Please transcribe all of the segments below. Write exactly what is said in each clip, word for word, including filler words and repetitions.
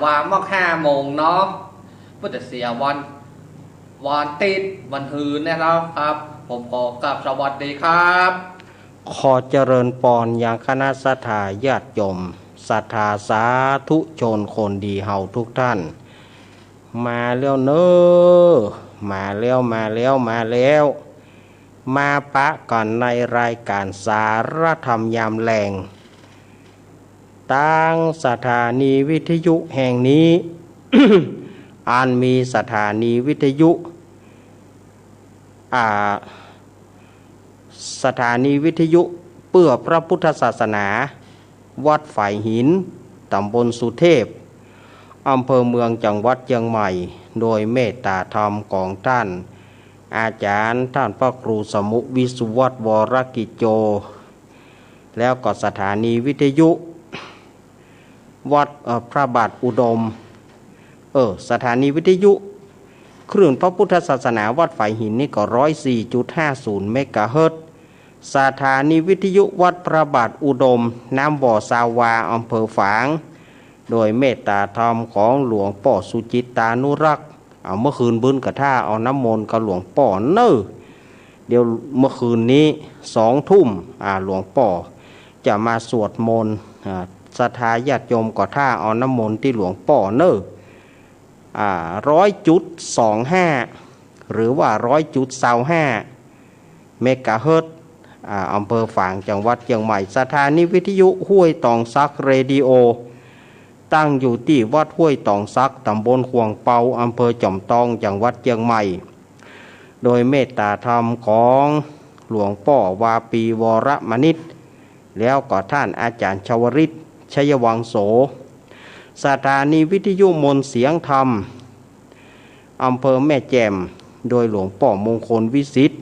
ว่าเมื่อห้าโมงเนาะ พุทธเสียวัน วันติดวันหืนเนี่ยนะครับ ผมขอกราบสวัสดีครับ ขอเจริญปอนยังคณะศรัทธาญาติโยม ศรัทธาสาธุชนคนดีเฮาทุกท่าน มาแล้วเน้อ มาแล้ว มาแล้ว มาแล้ว มาปะกั๋นในรายก๋านสารธรรมยามแลง ตางสถานีวิทยุแห่งนี้ อันมีสถานีวิทยุ อ่า สถานีวิทยุเปื้อพระพุทธศาสนา วัดฝายหิน ต๋ำบลสุเทพ อำเภอเมือง จังหวัดเจียงใหม่ โดยเมตต๋าธรรมของต้านอาจ๋ารย์ ต้านพระครูสมุห์ วิสุวัฒน์ วรกิจโจ แล้วก็สถานีวิทยุ วัด เอ่อ พระบาทอุดม เออ สถานีวิทยุคลื่นพระพุทธศาสนาวัดฝายหินนี่ก็ ร้อยสี่จุดห้าศูนย์ เมกะเฮิรตซ์ สถานีวิทยุวัดพระบาทอุดม น้ำบ่อซาวา อำเภอฝาง โดยเมตต๋าธรรมของหลวงป้อสุจิตตานุรักษ์ เอาเมื่อคืนบึ้นกระถ้าเอาน้ำมนต์กับหลวงป้อเน้อ เดี๋ยวเมื่อคืนนี้สองทุ่ม อ่า หลวงป้อจะมาสวดมนต์ อ่า ศรัทธาญาติโยมก็ถ้าเอาน้ำมนต์ตี้หลวงป้อเน้อ อ่า ร้อยจุดสองห้า หรือว่า ร้อยจุดซาวห้า เมกะเฮิรตซ์ อ่า อำเภอฝาง จังหวัดเจียงใหม่ สถานีวิทยุห้วยตองสักเรดิโอ ตั้งอยู่ตี้วัดห้วยตองสัก ต๋ำบลขวางเปา อำเภอจอมตอง จังหวัดเจียงใหม่ โดยเมตต๋าธรรมของหลวงป้อวาปี วรมณิช แล้วก็ต้านอาจ๋ารย์ชวริต ชัยวังโส สถานีวิทยุมนต์เสียงธรรม อำเภอแม่แจ่ม โดยหลวงป้อมงคลวิสิทธิ์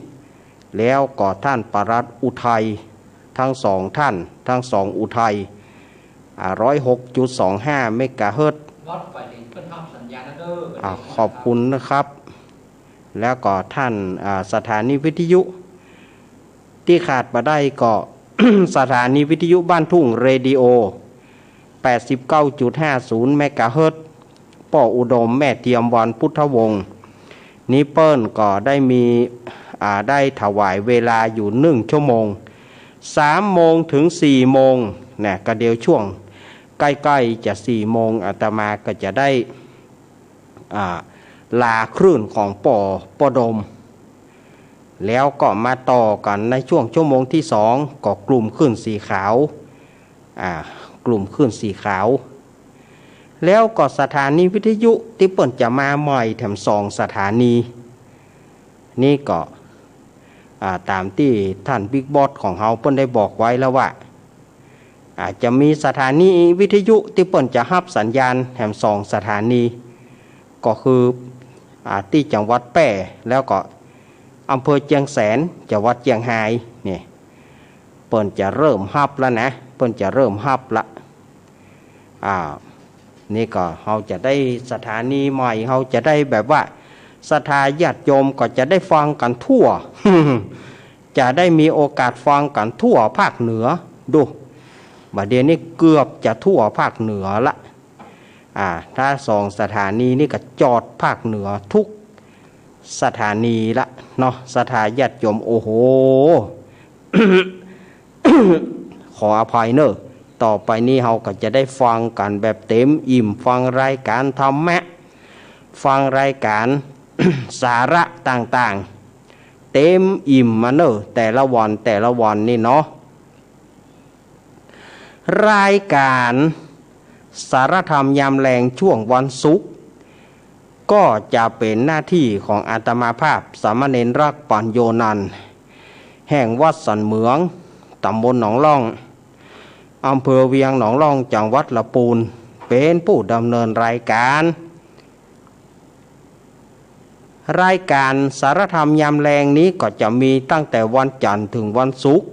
แล้วก็ต้านปลัดอุทัย ทั้งสองท่าน ทั้งสองอุทัย อ่า ร้อยหกจุดสองห้า เมกะเฮิรตซ์ วัดฝายหินเปิ้นฮับสัญญาณนะเด้อ อ่า ขอบคุณนะครับ แล้วก็ต้าน อ่า สถานีวิทยุ ตี้ขาดบ่ได้ก็ สถานีวิทยุบ้านทุ่งเรดิโอ แปดสิบเก้าจุดห้าศูนย์ เมกะเฮิรตซ์ ป้ออุดม แม่เทียม วรรณพุทธวงศ์ นี้เปิ้นก็ได้มี อ่า ได้ถวายเวลาอยู่หนึ่งชั่วโมง สามโมงถึงสี่โมง นะ ก็เดี๋ยวช่วงใก้ๆ จะสี่โมง อาตมาก็จะได้ อ่า ลาคลื่นของป้อ ป้อดม แล้วก็มาต่อกั๋นในช่วงชั่วโมงตี้สอง ก็กลุ่มคลื่นสีขาว อ่า กลุ่มคลื่นสีขาว แล้วก็สถานีวิทยุตี้เปิ้นจะมาใหม่แถมสองสถานี นี่ก็ อ่า ต๋ามตี้ต้านบิ๊กบอสของเฮาเปิ้นได้บอกไว้แล้วว่า อ่า จะมีสถานีวิทยุตี้เปิ้นจะฮับสัญญาณแถมสองสถานี ก็คือ อ่า ตี้จังหวัดแป้ แล้วก็อำเภอเจียงแสน จังหวัดเจียงฮาย นี่ เปิ้นจะเริ่มฮับแล้วนะ เปิ้นจะเริ่มฮับละ อ่า นี่ก็เฮาจะได้สถานีใหม่ เฮาจะได้แบบว่าศรัทธาญาติโยมก็จะได้ฟังกั๋นทั่ว จะได้มีโอกาสฟังกั๋นทั่วภาคเหนือ ดู บ่าเดี่ยวนี้เกือบจะทั่วภาคเหนือละ อ่า ถ้าสองสถานีนี่ก็จอดภาคเหนือทุกสถานีละเนาะ ศรัทธาญาติโยม โอ้โห ขออภัยเนอะ ต่อไปนี้เฮาก็จะได้ฟังกั๋นแบบเต็มอิ่ม ฟังรายก๋านธรรมะ ฟังรายก๋าน สาระต่างๆ เต็มอิ่มมาเนอะ แต่ละวันแต่ละวันนี่เนาะ รายก๋านสารธรรมยามแลงช่วงวันศุกร์ ก็จะเป๋นหน้าตี้ของอาตมาภาพ สามเณรรักษ์ ปัญโญนันท์ แห่งวัดสันเหมือง ต๋ำบลหนองล่อง อำเภอเวียงหนองล่อง จังหวัดละปูน เป๋นผู้ดำเนินรายก๋าน รายก๋านสารธรรมยามแลงนี้ก็จะมีตั้งแต่วันจันทร์ถึงวันศุกร์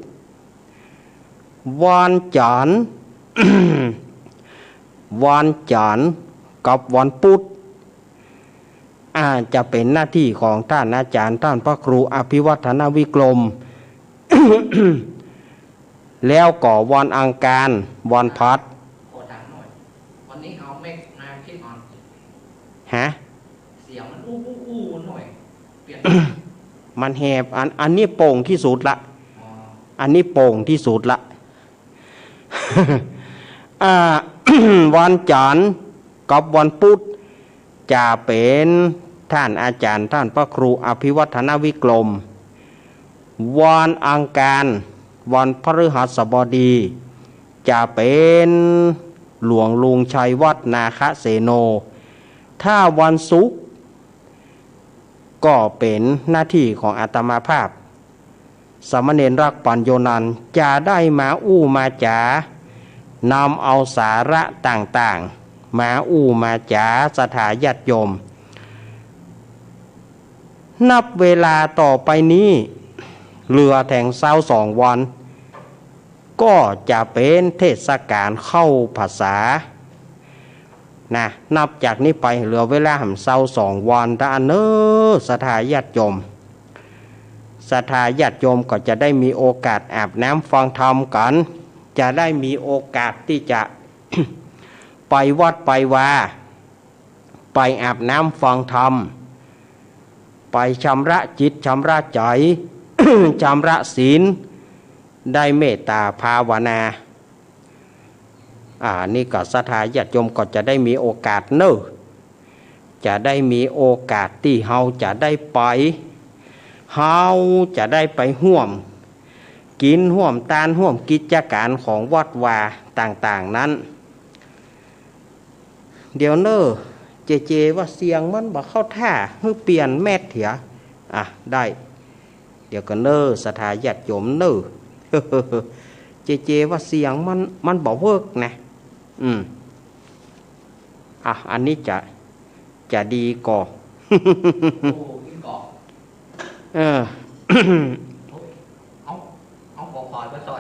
วันจันทร์ วันจันทร์กับวันพุธ อาจจะเป๋นหน้าตี้ของต้านอาจ๋ารย์ ต้านพระครูอภิวัฒนวิกรม แล้วก็วันอังคาร วันพฤหัส ขอถามหน่อย วันนี้เอาแม่มาคิด ฮะ เสียงมันอู้อู้อู้หน่อย เปลี่ยน มันแหบ อัน อันนี้โป่งที่สุดละ อ๋อ อันนี้โป่งที่สุดละ อ่า วันจันทร์กับวันพุธ จะเป๋นต้านอาจ๋ารย์ ต้านพระครูอภิวัฒนวิกรม วันอังคาร วันพฤหัสบดี จะเป๋นหลวงลุงชัยวัฒน์นาคเสโน ถ้าวันศุกร์ ก็เป๋นหน้าตี้ของอาตมาภาพ สามเณรรักปัญโญนันท์ จะได้มาอู้มาจ๋า นำเอาสาระต่างๆ มาอู้มาจ๋าศรัทธาญาติโยม นับเวลาต่อไปนี้ เหลือแถงซาวสองวัน ก็จะเป๋นเทศกาลเข้าพรรษา นะ นับจากนี้ไปเหลือเวลาแหมซาวสองวันเต้าอั้นเน่อ ศรัทธาญาติโยม ศรัทธาญาติโยมก็จะได้มีโอกาสอาบน้ำฟังธรรมกั๋น จะได้มีโอกาสตี้จะ ไปวัดไปวา ไปอาบน้ำฟังธรรม ไปชำระจิตชำระใจ๋ ชำระศีล ได้เมตต๋าภาวนา อ่า นี่ก็ศรัทธาญาติโยมก็จะได้มีโอกาสเน่อ จะได้มีโอกาสตี้เฮาจะได้ไป เฮาจะได้ไปฮ่วมกิ๋นฮ่วมตานฮ่วมกิจก๋านของวัดวาต่างๆ นั้น เดี๋ยวเน่อ เจเจว่าเสียงมันบ่เข้าท่า หื้อเปลี่ยนแมสเหีย อ่ะ ได้ เดี๋ยวก่อนเน่อ ศรัทธาญาติโยมเน่อ เจเจว่าเสียงมัน มันบ่เวิร์กนะ อืม อ่ะ อันนี้จะ จะดีก่อ โอ้ นี่ก่อ เออ เอา เอาของขวัญมาใส่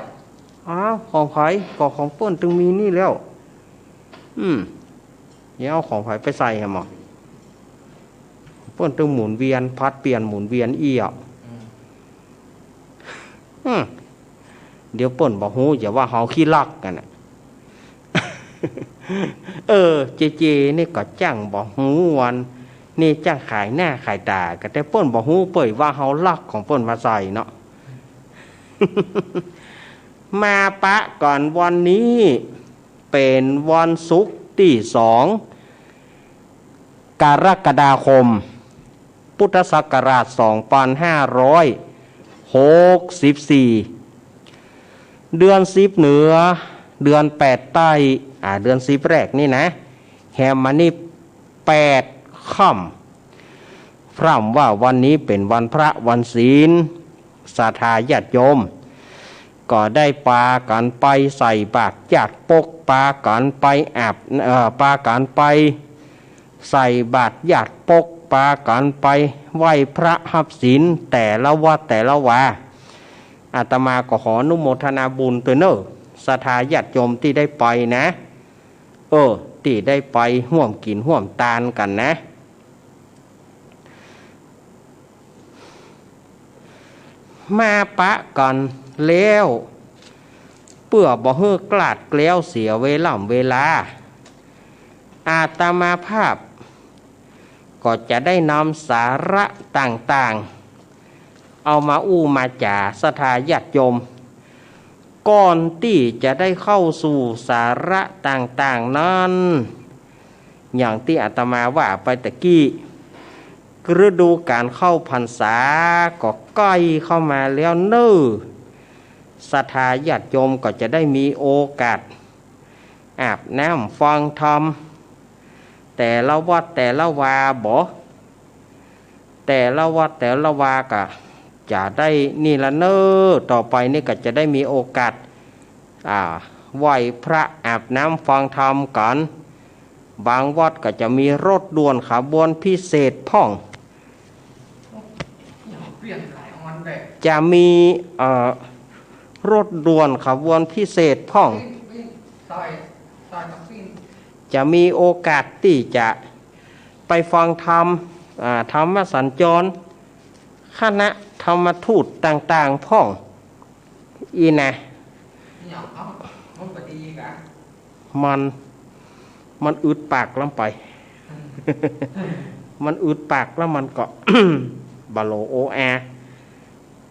อ้าว ของใผ ก็ของเปิ้นตึงมีนี่แล้ว อืม เดี๋ยวเอาของใผไปใส่แหมหมอ เปิ้นตึงหมุนเวียน ผลัดเปลี่ยนหมุนเวียนอี้อ่ะ อืม อืม เดี๋ยวเปิ้นบ่ฮู้ จะว่าเฮาขี้ลักกั๋นน่ะ เออ เจเจนี่ก็จ้างบ่ฮู้วัน นี่จ้างขายหน้าขายต๋ากั๋น แต่เปิ้นบ่ฮู้เป้ยว่าเฮาลักของเปิ้นมาใส่เนาะ มาปะกั๋นวันนี้ เป๋นวันศุกร์ตี้สอง กรกฎาคม พุทธศักราชสองปันห้าร้อยหกสิบสี่ เดือนสิบเหนือ เดือนแปดใต้ อ่า เดือนสิบแรกนี่นะ แหมมานี่แปดค่ำ พร่ำว่าวันนี้เป๋นวันพระวันศีล ศรัทธาญาติโยม ก็ได้ปากั๋นไปใส่บาตรญาติปก ปากั๋นไปอาบ เอ่อ ปากั๋นไปใส่บาตรญาติปก ปากั๋นไปไหว้พระฮับศีลแต่ละวัดแต่ละวา อาตมาก็ขออนุโมทนาบุญตวยเน่อ ศรัทธาญาติโยมตี้ได้ไปนะ เออ ตี้ได้ไปฮ่วมกิ๋นฮ่วมตานกั๋นนะ มาปะกั๋นแล้ว เปื้อบ่หื้อคลาดแคล้วเสียเวล่ำเวลา อาตมาภาพ ก็จะได้นำสาระต่างๆ เอามาอู้มาจ๋าศรัทธาญาติโยม ก่อนตี้จะได้เข้าสู่สาระต่างๆ นั้น อย่างตี้อาตมาว่าไปตะกี้ ฤดูก๋านเข้าพรรษาก็ใก้เข้ามาแล้วเน่อ ศรัทธาญาติโยมก็จะได้มีโอกาส อาบน้ำฟังธรรม แต่ละวัดแต่ละวาบ่ แต่ละวัดแต่ละวาก็จะได้นี่ละเน่อ ต่อไปนี่ก็จะได้มีโอกาส อ่า ไหว้พระอาบน้ำฟังธรรมกั๋น บางวัดก็จะมีรถด่วนขบวนพิเศษพ่อง จะมี เอ่อ รถด่วนขบวนพิเศษพ่อง จะมีโอกาสตี้จะไปฟังธรรม อ่า ธรรมสัญจร คณะธรรมทูตต่างๆ พ่อง อี้นะ มัน มันอึดปากล้ำไป มันอึดปากแล้วมันก็ บ่โหลโออา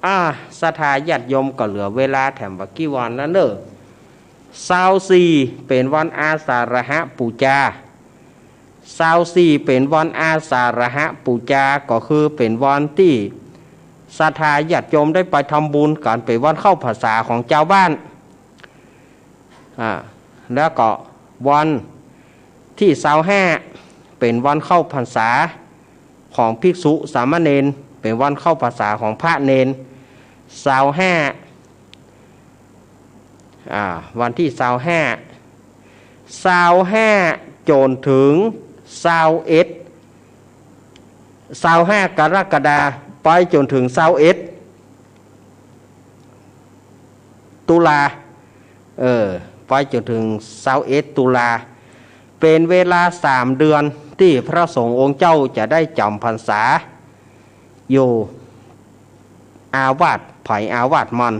อ่า ศรัทธาญาติโยมก็เหลือเวลาแถมบ่กี่วันแล้วเน่อ ซาวสี่ เป๋นวันอาสาฬหปู๋จา ซาวสี่ เป๋นวันอาสาฬหปู๋จา ก็คือเป๋นวันตี้ศรัทธาญาติโยมได้ไปทำบุญกั๋น เป๋นวันเข้าพรรษาของจาวบ้าน อ่า แล้วก็วันตี้ซาวห้า เป๋นวันเข้าพรรษาของภิกษุสามเณร เป๋นวันเข้าพรรษาของพระเณร ซาวห้า อ่า วันตี้ซาวห้า ซาวห้าจ๋นเถิงซาวเอ็ด ซาวห้ากรกฎาคมไปจ๋นเถิงซาวเอ็ด ตุลา เออ ไปจ๋นเถิงซาวเอ็ด ตุลา เป๋นเวลาสามเดือนตี้พระสงฆ์องค์เจ้าจะได้จ๋ำพรรษาอยู่อาวาสใผอาวาสมัน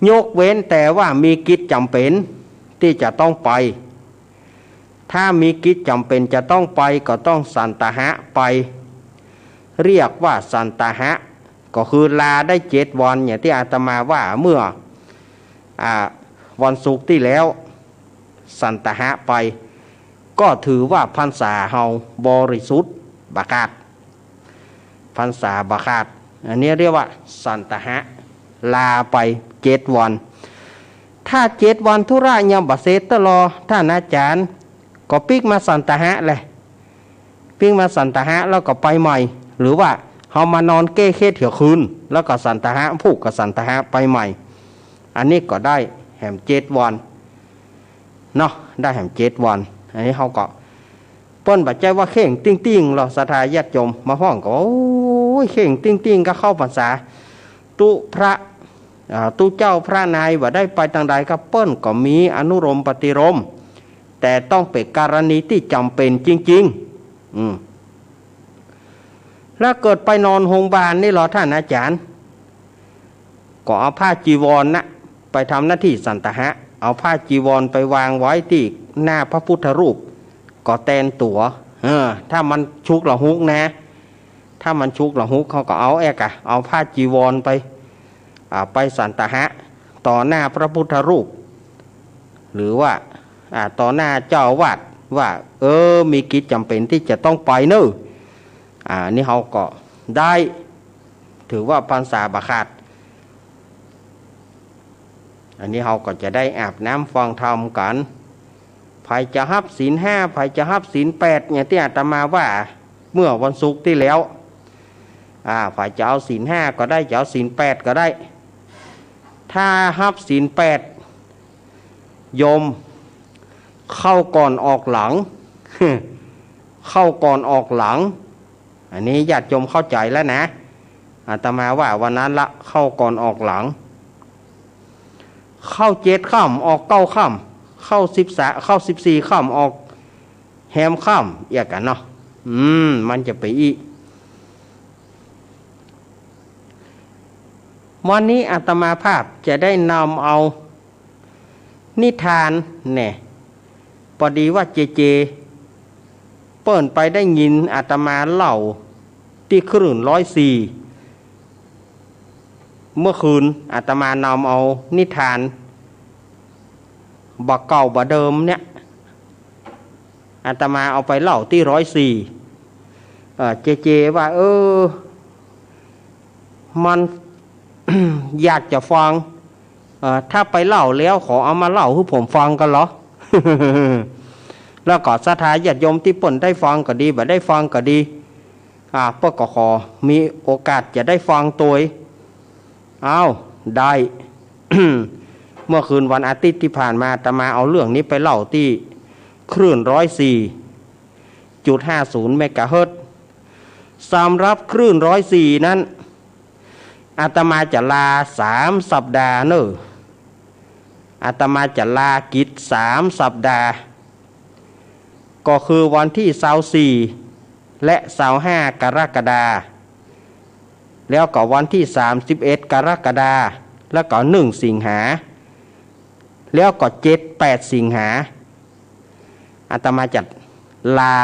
ยกเว้นแต่ว่ามีกิจจ๋ำเป๋นตี้จะต้องไป ถ้ามีกิจจ๋ำเป๋นจะต้องไปก็ต้องสันตหะไป เรียกว่าสันตหะ ก็คือลาได้เจ็ดวัน อย่างตี้อาตมาว่าเมื่อ อ่า วันศุกร์ตี้แล้ว สันตหะไป ก็ถือว่าพรรษาเฮาบริสุทธิ์ บ่ขาด พรรษาบ่ขาด อันนี้เรียกว่าสันตหะ ลาไปเจ็ดวัน ถ้าเจ็ดวันธุระยังบ่เสร็จตลอด ต้านอาจ๋ารย์ ก็ปิ๊กมาสันตหะแหละ ปิ๊กมาสันตหะแล้วก็ไปใหม่ หรือว่าเฮามานอนแก้เฆตเหียคืน แล้วก็สันตหะ ผูกกับสันตหะไปใหม่ อันนี้ก็ได้แหมเจ็ดวันเนาะ ได้แหมเจ็ดวัน อันนี้เฮาก็ เปิ้นบ่ใจ้ว่าเข่งติ้งๆ หรอก ศรัทธาญาติโยม บางพ่องก็ โอ้ย เข่งติ้งๆ ก็เข้าพรรษา ตุ๊พระ อ่า ตุ๊เจ้าพระนายบ่ได้ไปตางใดก็ เปิ้นก็มีอนุโลมปฏิโลม แต่ต้องเป๋นกรณีตี้จ๋ำเป๋นจริงๆ อืม แล้วเกิดไปนอนโฮงบาลนี่หรอต้านอาจ๋ารย์ ก็เอาผ้าจีวรนะ ไปทำหน้าตี้สันตหะ เอาผ้าจีวรไปวางไว้ตี้หน้าพระพุทธรูป ก็แตนตั๋ว เออ ถ้ามันชุกละหุกนะ ถ้ามันชุกละหุก เขาก็เอาแอกอะ เอาผ้าจีวรไป อ่า ไปสันตหะ ต่อหน้าพระพุทธรูป หรือว่า อ่า ต่อหน้าเจ้าอาวาสว่า เออ มีกิจจ๋ำเป๋นตี้จะต้องไปเน่อ อ่า นี่เฮาก็ได้ ถือว่าพรรษาบ่ขาด อันนี้เฮาก็จะได้อาบน้ำฟังธรรมกั๋น ใผจะฮับศีลห้า ใผจะฮับศีลแปด อย่างตี้อาตมาว่าเมื่อวันศุกร์ตี้แล้ว อ่า ใผจะเอาศีลห้าก็ได้ จะเอาศีลแปดก็ได้ ถ้าฮับศีลแปด โยม เข้าก่อนออกหลัง เข้าก่อนออกหลัง อันนี้ญาติโยมเข้าใจ๋แล้วนะ อาตมาว่าวันนั้นละ เข้าก่อนออกหลัง เข้าเจ็ดค่ำ ออกเก้าค่ำ เข้าสิบสาม เข้าสิบสี่ค่ำ ออกแฮมค่ำ เยียะกั๋นเนาะ อืม มันจะไปอี้ วันนี้อาตมาภาพจะได้นำเอา นิทานแน่ ปอดีว่าเจเจ เปิ้นไปได้ยินอาตมาเล่าตี้คลื่นร้อยสี่ เมื่อคืนอาตมานำเอานิทานบ่าเก่าบ่าเดิมเนี่ย อาตมาเอาไปเล่าตี้ร้อยสี่ เอ่อ เจเจว่า เออ มัน อยากจะฟัง เอ่อ ถ้าไปเล่าแล้วขอเอามาเล่าหื้อผมฟังกั๋นเหรอ แล้วก็ศรัทธาญาติโยมตี้เปิ้นได้ฟังก็ดี บ่ได้ฟังก็ดี อ่า เปิ้นก็ขอมีโอกาสจะได้ฟังตวย อ้าว ได้ เมื่อคืนวันอาทิตย์ตี้ผ่านมา อาตมาเอาเรื่องนี้ไปเล่าตี้คลื่นร้อยสี่จุดห้าศูนย์เมกะเฮิรตซ์ สำหรับคลื่นร้อยสี่นั้น อาตมาจะลาสามสัปดาห์เน่อ อาตมาจะลากิจสามสัปดาห์ ก็คือวันตี้ซาวสี่ และซาวห้ากรกฎาคม แล้วก็วันตี้สามสิบเอ็ดกรกฎาคม แล้วก็หนึ่งสิงหา แล้วก็เจ็ดแปดสิงหา อาตมาจะลา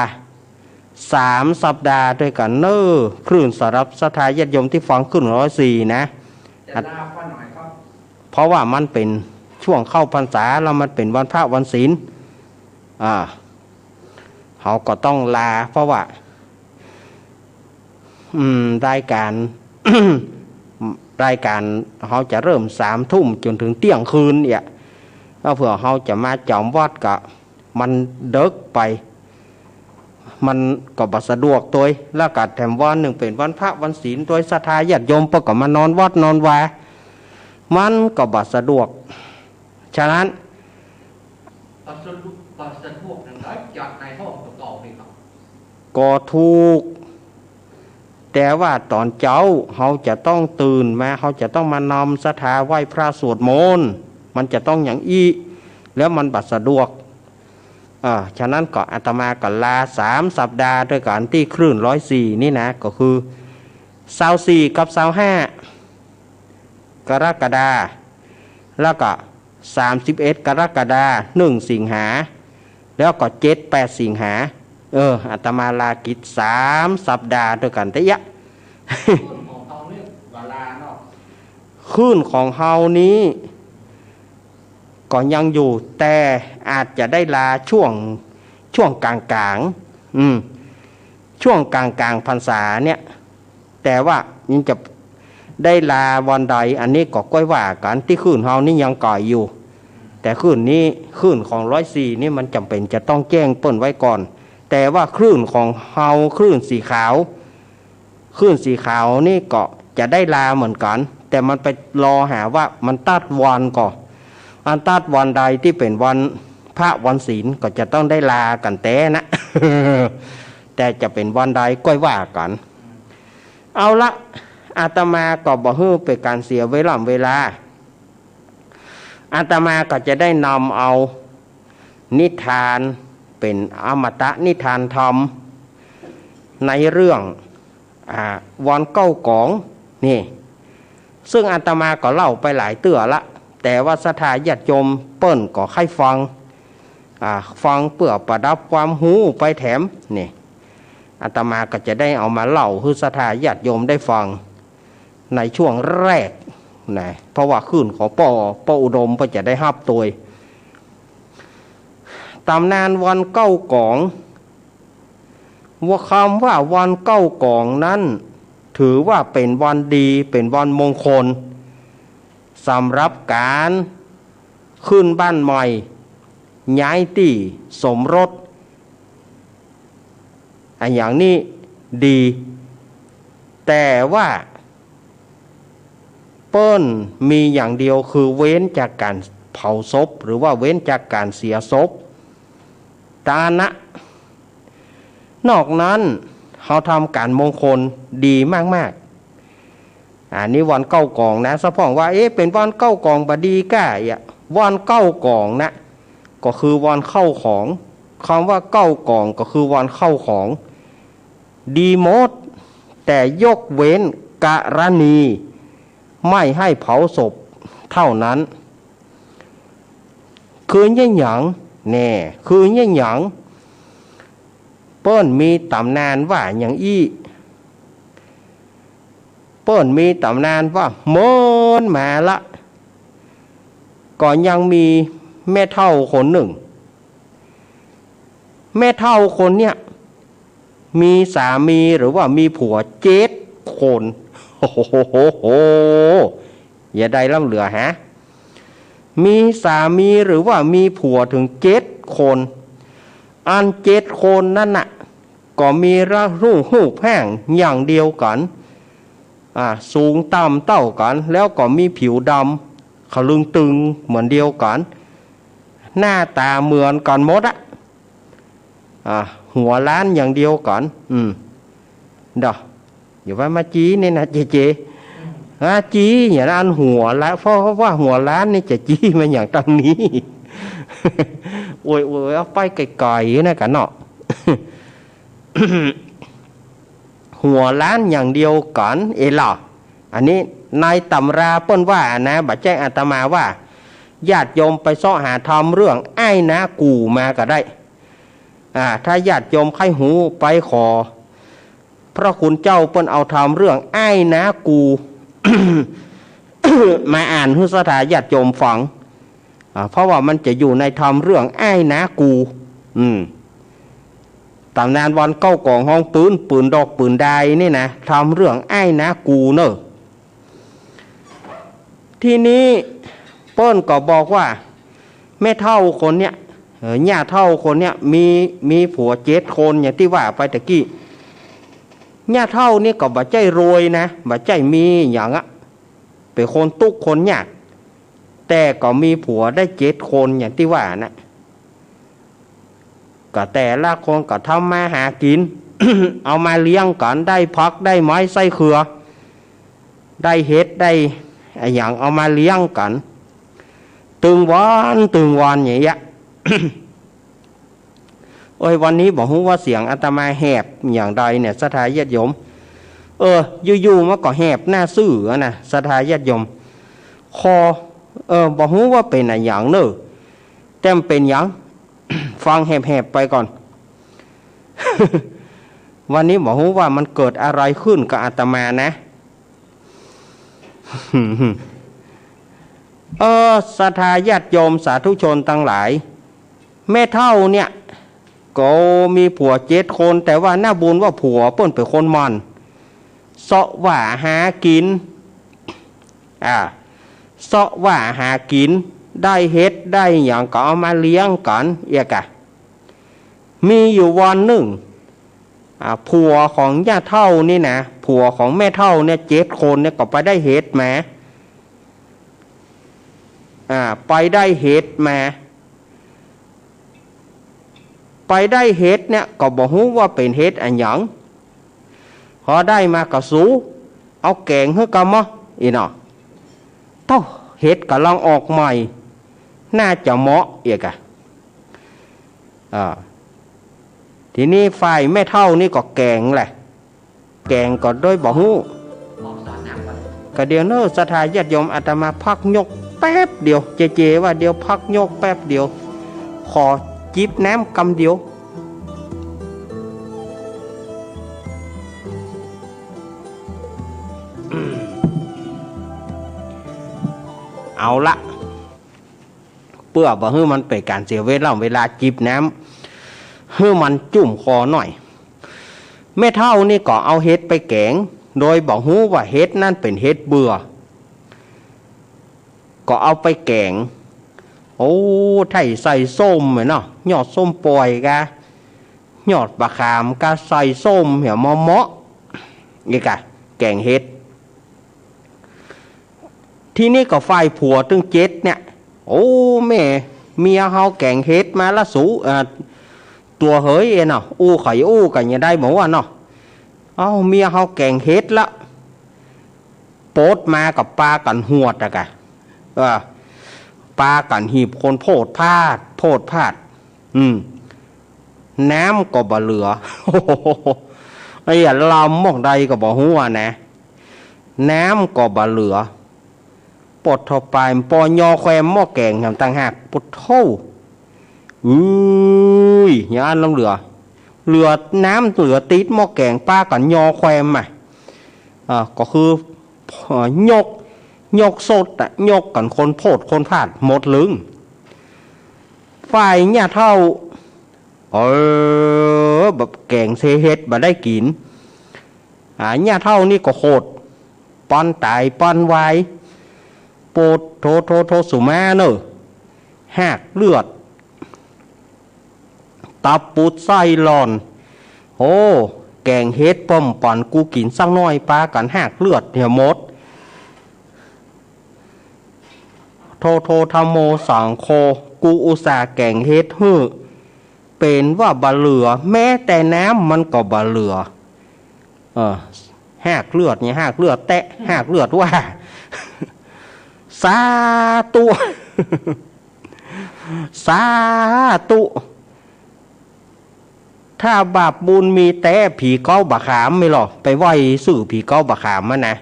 สามสัปดาห์ตวยกั๋นเน่อ คลื่นสำหรับศรัทธาญาติโยมตี้ฟังคลื่นร้อยสี่นะ จะลาไปหน่อยครับ เพราะว่ามันเป๋นช่วงเข้าพรรษา แล้วมันเป๋นวันพระวันศีล อ่า เฮาก็ต้องลา เพราะว่า อืม รายก๋าน รายก๋านเฮาจะเริ่มสามทุ่มจ๋นเถิงเตี้ยงคืนเอียะ แล้วเผื่อเฮาจะมาจ๋ำวัดก็มันเดิ็กไป มันก็บ่สะดวกตวย แล้วก็แถมวันนึ่งเป๋นวันพระวันศีลตวย ศรัทธาญาติโยมเปิ้นก็มานอนวัดนอนวา มันก็บ่สะดวก ฉะนั้น บ่สะดวก บ่สะดวกหนังใด จัดในห้องเก่าๆ นี่ครับ ก็ถูก แต่ว่าต๋อนเจ๊าเฮาจะต้องตื่นมา เฮาจะต้องมานำศรัทธาไหว้พระสวดมนต์ มันจะต้องอย่างอี้ แล้วมันบ่สะดวก อ่า ฉะนั้นก็อาตมาก็ลาสามสัปดาห์ตวยกั๋นตี้คลื่นร้อยสี่นี่นะ ก็คือซาวสี่กับซาวห้า กรกฎาคม แล้วก็สามสิบเอ็ดกรกฎาคม หนึ่งสิงหา แล้วก็เจ็ดแปดสิงหา เออ อาตมาลากิจสามสัปดาห์ตวยกั๋นเต๊อะ คลื่นของเฮานี่บ่ลาเนาะ คลื่นของเฮานี้ก็ยังอยู่ แต่อาจจะได้ลาช่วง ช่วงก๋างๆ อืม ช่วงก๋างๆ พรรษาเนี่ย แต่ว่ามันจะได้ลาวันใด อันนี้ก็ก้อยว่ากั๋น ตี้คลื่นเฮานี้ยังก๋อยอยู่ แต่คลื่นนี้ คลื่นของร้อยสี่นี่มันจ๋ำเป๋นจะต้องแจ้งเปิ้นไว้ก่อน แต่ว่าคลื่นของเฮา คลื่นสีขาว คลื่นสีขาวนี่ก็จะได้ลาเหมือนกั๋น แต่มันไปรอหาว่ามันตัดวันก่อ อันตัดวันใดตี้เป๋นวันพระวันศีลก็จะต้องได้ลากั๋นแต๊นะ แต่จะเป๋นวันใดก้อยว่ากั๋น เอาละ อาตมาก็บ่หื้อเป๋นก๋านเสียเวล่ำเวลา อาตมาก็จะได้นำเอานิทานเป๋นอมตะนิทานธรรม ในเรื่อง อ่า วอนเก๊ากองนี่ ซึ่งอาตมาก็เล่าไปหลายเตื้อละ แต่ว่าศรัทธาญาติโยมเปิ้นก็ใค่ฟัง อ่า ฟังเปื้อประดับความฮู้ไปแถมนี่ อาตมาก็จะได้เอามาเล่าหื้อศรัทธาญาติโยมได้ฟัง ในช่วงแรกนะ เพราะว่าคลื่นของป้อ ป้ออุดมก็จะได้ฮับตวย ต๋ำนานวอนเก๊ากอง ว่าคำว่าวอนเก๊ากองนั้น ถือว่าเป๋นวันดี เป๋นวันมงคล สำหรับก๋านขึ้นบ้านใหม่ ย้ายตี้สมรส อะหยังนี้ดี แต่ว่าเปิ้นมีอย่างเดียวคือเว้นจากก๋านเผาศพ หรือว่าเว้นจากก๋านเสียศพ ตานะ นอกนั้นเฮาทำก๋านมงคลดีมากๆ อันนี้วอนเก๊ากองนะ สะพ่องว่า เอ๊ะ เป๋นวอนเก๊ากองบ่ดีก้า เอียะ วอนเก๊ากองนะ ก็คือวอนเข้าของ คำว่าเก๊ากองก็คือวอนเข้าของ ดีหมด แต่ยกเว้นกรณีไม่ให้เผาศพเท่านั้น คือเยียะหยัง แน่ คือเยียะหยัง เปิ้นมีต๋ำนานว่าอย่างอี้ เปิ้นมีต๋ำนานว่าเมินมาละ ก็ยังมีแม่เฒ่าคนนึ่ง แม่เฒ่าคนเนี้ย มีสามีหรือว่ามีผัวเจ็ดคน โอ้โห อย่าได้ล้ำเหลือฮะ มีสามีหรือว่ามีผัวเถิงเจ็ดคน อันเจ็ดคนนั้นน่ะ ก็มีละรูป รูปร่างอย่างเดียวกั๋น อ่า สูงต่ำเต้ากั๋น แล้วก็มีผิวดำ ขะลึงตึงเหมือนเดียวกั๋น หน้าต๋าเหมือนกั๋นหมดอะ อ่า หัวล้านอย่างเดียวกั๋น อืม เดาะ อย่าว่ามาจี้นี่นะ เจเจ อ่า จี้อย่างนั้นหัวละ เพราะว่าหัวล้านนี่จะจี้มาอย่างตังนี้ โอ้ย โอ้ย เอาไปไกลๆ นะกั๋นเนาะ หัวล้านอย่างเดียวกั๋น เอล่ะ อันนี้ในต๋ำราเปิ้นว่านะ บ่ใจ้อาตมาว่า ญาติโยมไปเซาะหาธรรมเรื่องอ้ายน้ากู่มาก็ได้ อ่า ถ้าญาติโยมใค่ฮู้ ไปขอพระคุณเจ้าเปิ้นเอาธรรมเรื่องอ้ายนากู มาอ่านหื้อศรัทธาญาติโยมฟัง อ่า เพราะว่ามันจะอยู่ในธรรมเรื่องอ้ายนากู อืม ต๋ำนานวันเก๊ากองฮ้องปืน ปืนดอกปืนดายนี่นะ ธรรมเรื่องอ้ายนากูเน่อ ทีนี้เปิ้นก็บอกว่า แม่เฒ่าคนเนี้ย เอ่อ ย่าเฒ่าคนเนี้ย มี มีผัวเจ็ดคน อย่างตี้ว่าไปตะกี้ ย่าเฒ่านี่ก็บ่ใจ้รวยนะ บ่ใจ้มีหยังอะ เป๋นคนตุ๊กข์คนยาก แต่ก็มีผัวได้เจ็ดคน อย่างตี้ว่านะ ก็แต่ละคนก็ทำมาหากิ๋น เอามาเลี้ยงกั๋น ได้ผักได้ไม้ไส้เขือ ได้เห็ด ได้อะหยัง เอามาเลี้ยงกั๋น ตึงวันตึงวันอย่างเงี้ย โอ้ย วันนี้บ่ฮู้ว่าเสียงอาตมาแหบอย่างใดเนี่ย ศรัทธาญาติโยม เออ อยู่ๆ มันก็แหบหน้าซื่ออะนะ ศรัทธาญาติโยม คอ เออ บ่ฮู้ว่าเป๋นอะหยังเน่อ แต่มันเป๋นหยัง ฟังแหบๆ ไปก่อน วันนี้บ่ฮู้ว่ามันเกิดอะไรขึ้นกับอาตมานะ เออ ศรัทธาญาติโยมสาธุชนตังหลาย แม่เฒ่าเนี่ย ก็มีผัวเจ็ดคน แต่ว่าหน้าบุญว่าผัวเปิ้นเป๋นคนหมั่น เซาะว่าหากิ๋น อ่า เซาะว่าหากิ๋น ได้เห็ดได้หยังก็เอามาเลี้ยงกั๋น เอียกะ มีอยู่วันนึ่ง อ่า ผัวของย่าเฒ่านี่นะ ผัวของแม่เฒ่าเนี่ย เจ็ดคนเนี่ย ก็ไปได้เห็ดมา อ่า ไปได้เห็ดมา ไปได้เห็ดเนี่ย ก็บ่ฮู้ว่าเป๋นเห็ดอะหยัง พอได้มาก็สู เอาแก๋งหื้อก่าเนาะ อี้เนาะ โต้ เห็ดก่ำลังออกใหม่ น่าจะเหมาะ เอียกะ อ่า ทีนี้ฝ่ายแม่เฒ่านี่ก็แก๋งแหละ แก๋งก็โดยบ่ฮู้ ก็เดี๋ยวเน่อ ศรัทธาญาติโยม อาตมาพักยกแป๊บเดียว เจเจว่าเดี๋ยวพักยกแป๊บเดียว ขอจิบน้ำกำเดียว เอาละ เปื้อบ่หื้อมันเป๋นก๋านเสียเวลา เวลาจิบน้ำ หื้อมันจุ่มคอหน่อย แม่เฒ่านี่ก็เอาเห็ดไปแก๋ง โดยบ่ฮู้ว่าเห็ดนั้นเป๋นเห็ดเบื่อ ก็เอาไปแก๋ง โอ้ ไถใส่ส้มอะเนาะ ยอดส้มป่อยกา ยอดบ่าขามกา ใส่ส้มเหียเหมาะๆ เอียกะ แก๋งเห็ด ทีนี้ก็ฝ่ายผัวตึงเจ็ดเนี่ย โอ้ แม่ เมียเฮาแก๋งเห็ดมาละสู เอ่อ ตั๋วเหยเนาะ อู้ใค่อู้กั๋นอย่างใดบ่ฮู้เนาะ เอ้า เมียเฮาแก๋งเห็ดละ ปดมาก็ปากั๋นหวดอะกะ เออ ปากั๋นหีบคนโพดพาด โพดพาด อืม น้ำก็บ่เหลือ ไอ้อะ ลำหม่องใดก็บ่ฮู้อะนะ น้ำก็บ่เหลือ ปดเท่าปาย ปอยอแควมหม้อแก๋งแถมต่างหาก ปดโธ่ อื้ย อย่างอั้นลำเหลือ เหลือน้ำเหลือติดหม้อแก๋ง ปากั๋นยอแควมอะ อ่า ก็คือ เอ่อ ยก ยกสดอะ ยกกั๋นคนโพดคนพาดหมดลึง ฝ่ายย่าเฒ่า เออ แบบแก๋งเศษเห็ดบ่ได้กิ๋น อ่า ย่าเฒ่านี่ก็โขด ปอนต๋ายปอนวาย ปดโธ่โธ่โธ่ สุมาเน่อ ฮากเลือด ตับปูดไส้หล่อน โอ้ แก๋งเห็ดป้อมป๋อนกูกิ๋นสักหน้อย ปากั๋นฮากเลือดเหียหมด โธ่โธ่ ธัมโม สังโฆ กูอุตส่าห์แก๋งเห็ดหื้อ เป๋นว่าบ่เหลือ แม้แต่น้ำมันก็บ่เหลือ เออ ฮากเลือดเนี่ย ฮากเลือดแต๊ ฮากเลือดว่า สาธุ สาธุ ถ้าบาปบุญมีแต๊ ผีเก๊าบ่าขามไม่หรอ ไปไหว้ซื่อผีเก๊าบ่าขามมานะ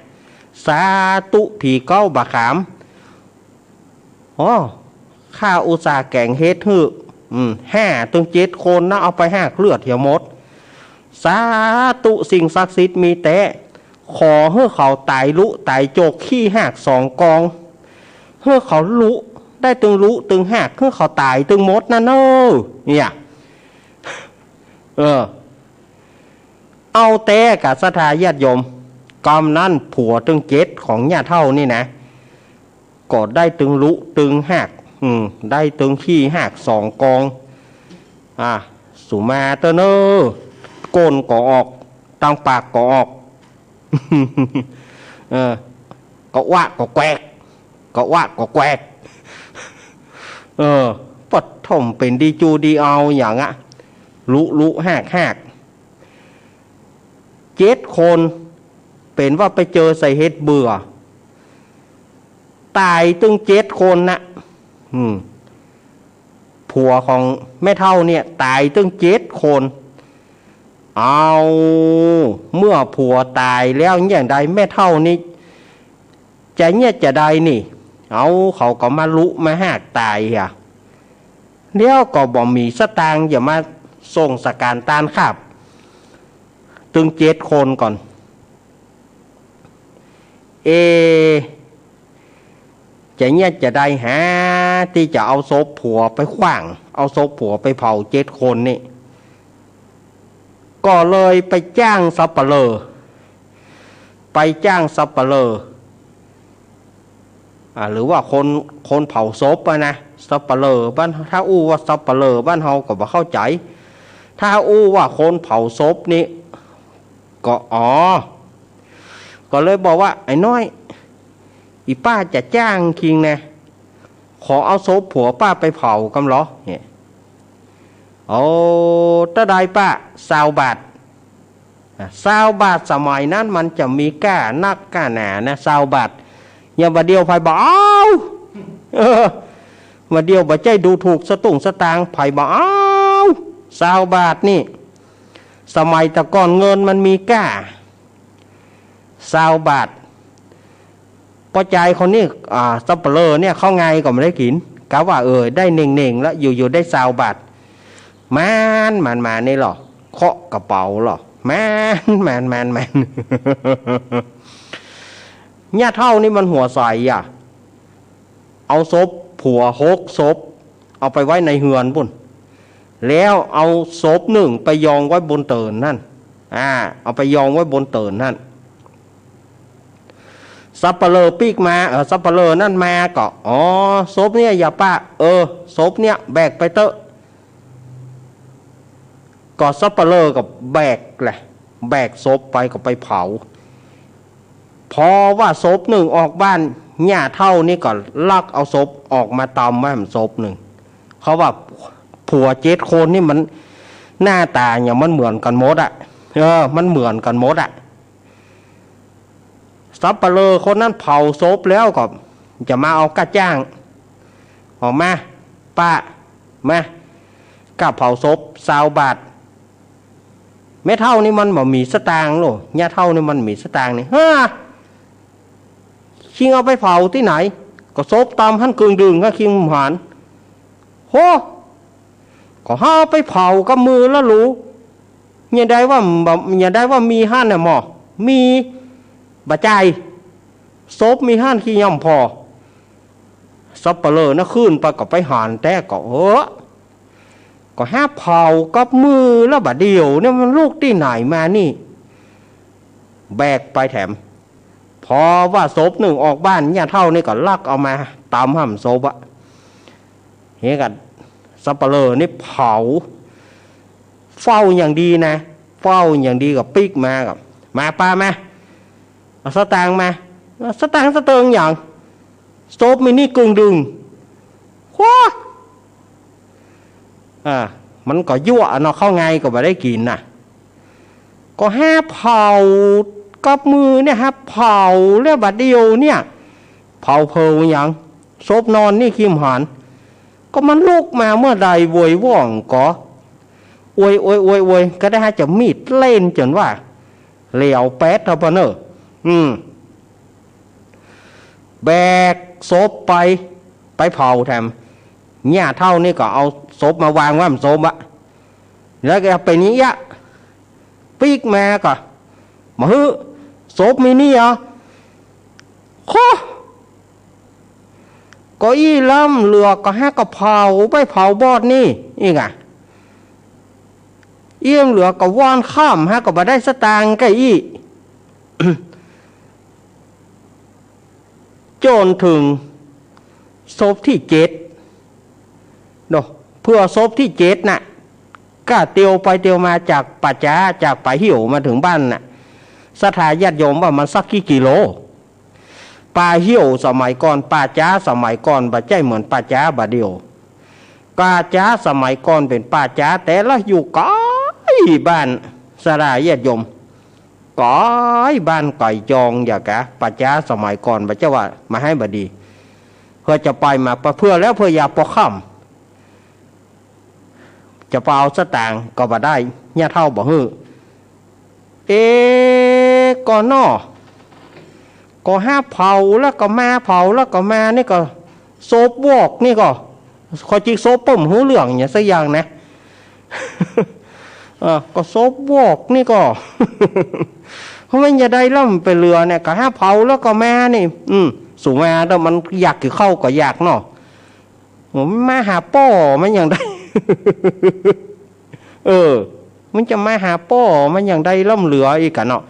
สาธุ ผีเก๊าบ่าขาม อ้อ ข้าอุตส่าห์แก๋งเห็ดหื้อ อืม ห้าตึงเจ็ดคนนะ เอาไปหากเลือดเหียหมด สาธุ สิ่งศักดิ์สิทธิ์มีแต๊ ขอหื้อเขาต๋ายลุต๋ายโจก ขี้หากสองกอง หื้อเขาลุได้ตึงลุตึงหาก หื้อเขาต๋ายตึงหมดนะเน่อ เนี่ย เออ เอาแต๊ก่ะศรัทธาญาติโยม กำนั้นผัวตึงเจ็ดของย่าเฒ่านี่นะ ก็ได้ตึงลุตึงหาก อืม ได้ตึงขี้หากสองกอง อ่า สุมาเต๊อะเน่อ ก้นก็ออก ตังปากก็ออก เออ ก็วะก็แกวก ก็วะก็แกวก เออ ปะโถมเป๋นดีจูดีเอาอย่างอะ ลุลุหากหาก เจ็ดคน เป๋นว่าไปเจอใส่เห็ดเบื่อ ต๋ายตึงเจ็ดคนนะ อืม ผัวของแม่เฒ่าเนี่ยต๋ายตึงเจ็ดคน เอา เมื่อผัวต๋ายแล้วเนี่ยใดแม่เฒ่านี่ จะเนี่ยจะใดนี่ เอา เขาก็มาลุมาหากต๋ายอะ แล้วก็บ่มีสตางค์จะมาส่งสการต้านขับ ตึงเจ็ดคนก่อน เอ จะเนี่ยจะใดหา ตี้จะเอาศพผัวไปขว้าง เอาศพผัวไปเผาเจ็ดคนนี่ ก็เลยไปจ้างสัปเหร่อ ไปจ้างสัปเหร่อ อ่า หรือว่าคน คนเผาศพอะนะ สัปเหร่อบ้าน ถ้าอู้ว่าสัปเหร่อบ้านเฮาก็บ่เข้าใจ๋ ถ้าอู้ว่าคนเผาศพนี่ ก็ อ๋อ ก็เลยบอกว่า ไอ้น้อย อี่ป้าจะจ้างคิงนะ ขอเอาศพผัวป้าไปเผากำลอ เนี่ย โอ้ เต้าใดป้า ซาวบาท อ่ะ ซาวบาทสมัยนั้นมันจะมีก้านักก้าหนานะ ซาวบาท อย่างบ่าเดี่ยวใผบ่เอา เออ บ่าเดี่ยวบ่ใจ้ดูถูกสตุ้งสตางค์ ใผบ่เอา ซาวบาทนี่ สมัยแต่ก่อนเงินมันมีก้า ซาวบาท ป้อจายคนนี้ อ่า สัปเหร่อเนี่ย เข้าไงก็บ่ได้กิ๋น กะว่า เออ ได้เน่งๆ แล้ว อยู่ๆ ได้ซาวบาท มัน มันมานี่ลอ เคาะกระเป๋าลอ มัน มัน มัน มัน ย่าเฒ่านี่มันหัวใสอะ เอาศพผัวหกศพ เอาไปไว้ในเฮือนปุ้น แล้วเอาศพนึ่งไปยองไว้บนเตินหั้น อ่า เอาไปยองไว้บนเตินหั้น สัปเหร่อปิ๊กมา เออ สัปเหร่อนั้นมาก็ อ๋อ ศพเนี่ยอย่าปะ เออ ศพเนี่ยแบกไปเต๊อะ ก็สัปเหร่อก็แบกแหละ แบกศพไปก็ไปเผา พอว่าศพนึ่งออกบ้าน ย่าเฒ่านี่ก็ลักเอาศพออกมาตำไว้หั้นศพนึ่ง เขาว่าผัวเจ็ดคนนี่มันหน้าต๋าเนี่ยมันเหมือนกั๋นหมดอะ เออ มันเหมือนกั๋นหมดอะ สัปเหร่อคนนั้นเผาศพแล้วก็จะมาเอาก้าจ้าง ออกมา ป้า มา ก้าเผาศพ ซาวบาท แม่เฒ่านี่มันบ่มีสตางค์โล ย่าเฒ่านี่มันมีสตางค์นี่ ฮะ คิงเอาไปเผาตี้ไหน ก็ศพตำหั้นกึ่งดึง ฮะ คิงบ่หัน โห ก็หาไปเผากับมือละลู อย่าได้ว่าบ่ อย่าได้ว่ามีหั้นน่ะหมอ มี บ่ใจ้ ศพมีหั้นคิงย่อมผ่อ สัปเหร่อนะขึ้นไปก็ไปหันแต๊ก็ เออ ก็หาเผากับมือละ บ่าเดี่ยวเนี่ยมันลุกตี้ไหนมานี่ แบกไปแถม พอว่าศพนึ่งออกบ้าน ย่าเฒ่านี่ก็ลักเอามาตำหั้นศพอะ เฮก็สัปเหร่อนี่เผา เฝ้าอย่างดีนะ เฝ้าอย่างดีก็ปิ๊กมาก็ มาป้ามา เอาสตางค์มา สตางค์สะเติงหยัง ศพมีนี่กึ่งดึง หัว อ่า มันก็ยั่วเนาะ เข้าไงก็บ่ได้กิ๋นน่ะ ก็หาเผากับมือเนี่ย หาเผาแล้วบ่าเดี่ยวเนี่ย เผาเผาหยัง ศพนอนนี่คิงบ่หัน ก็มันลุกมาเมื่อใดโวยว่องก็ โวย โวย โวย โวย ก็ได้หาจะมีดเล่นจ๋นว่า เหลียวแป๊ดเต้าปะเน่อ อืม แบกศพไป ไปเผาแถม ย่าเฒ่านี่ก็เอา ศพมาวางไว้หม่ำโซมวะ แล้วก็เป๋นอย่างเอี้ย ปิ๊กมาก็ บ่าหื้อ ศพมีนี่เหรอ โค ก็อี้ล้ำเหลือก็หากก็เผาไปเผาบอดนี่ อี้ก่ะ อี้ล้ำเหลือก็วานค่ำหากก็บ่ได้สตางค์ก้าอี้ จ๋นเถิงศพตี้เจ็ดเนาะ เปื้อศพตี้เจ็ดน่ะ ก้าเตียวไปเตียวมาจากป่าจ๊า จากป่าเหี่ยวมาเถิงบ้านน่ะ ศรัทธาญาติโยมว่ามันสักกี่กิโล ป่าเหี่ยวสมัยก่อน ป่าจ๊าสมัยก่อนบ่ใจ้เหมือนป่าจ๊าบ่าเดี่ยว ป่าจ๊าสมัยก่อนเป๋นป่าจ๊าแต๊ละ อยู่ใก้บ้าน ศรัทธาญาติโยม ใก้บ้านใก้จอง อย่างกะ ป่าจ๊าสมัยก่อนบ่ใจ้ว่ามาหื้อบ่ดี เปื้อจะไปมา เปื้อแล้วเปื้ออยากปอค่ำ จะไปเอาสตางค์ก็บ่ได้ ญาติเฒ่าบ่หื้อ เอ๊ะ ก็เนาะ ก็หาเผาแล้วก็มา เผาแล้วก็มา นี่ก็ศพวอกนี่ก็ ข้อจริงศพเปิ้นบ่ฮู้เรื่องหยังสักอย่างนะ เออ ก็ศพวอกนี่ก็ เพราะมันจะได้ล้ำไปเหลือเนี่ย ก็หาเผาแล้วก็มานี่ อืม สูมาแล้วมันอยากกิ๋นข้าวก็อยากเนาะ มันมาหาป้อมันอย่างใด เออ มันจะมาหาป้อมันอย่างใดล้ำเหลืออีกก่ะเนาะ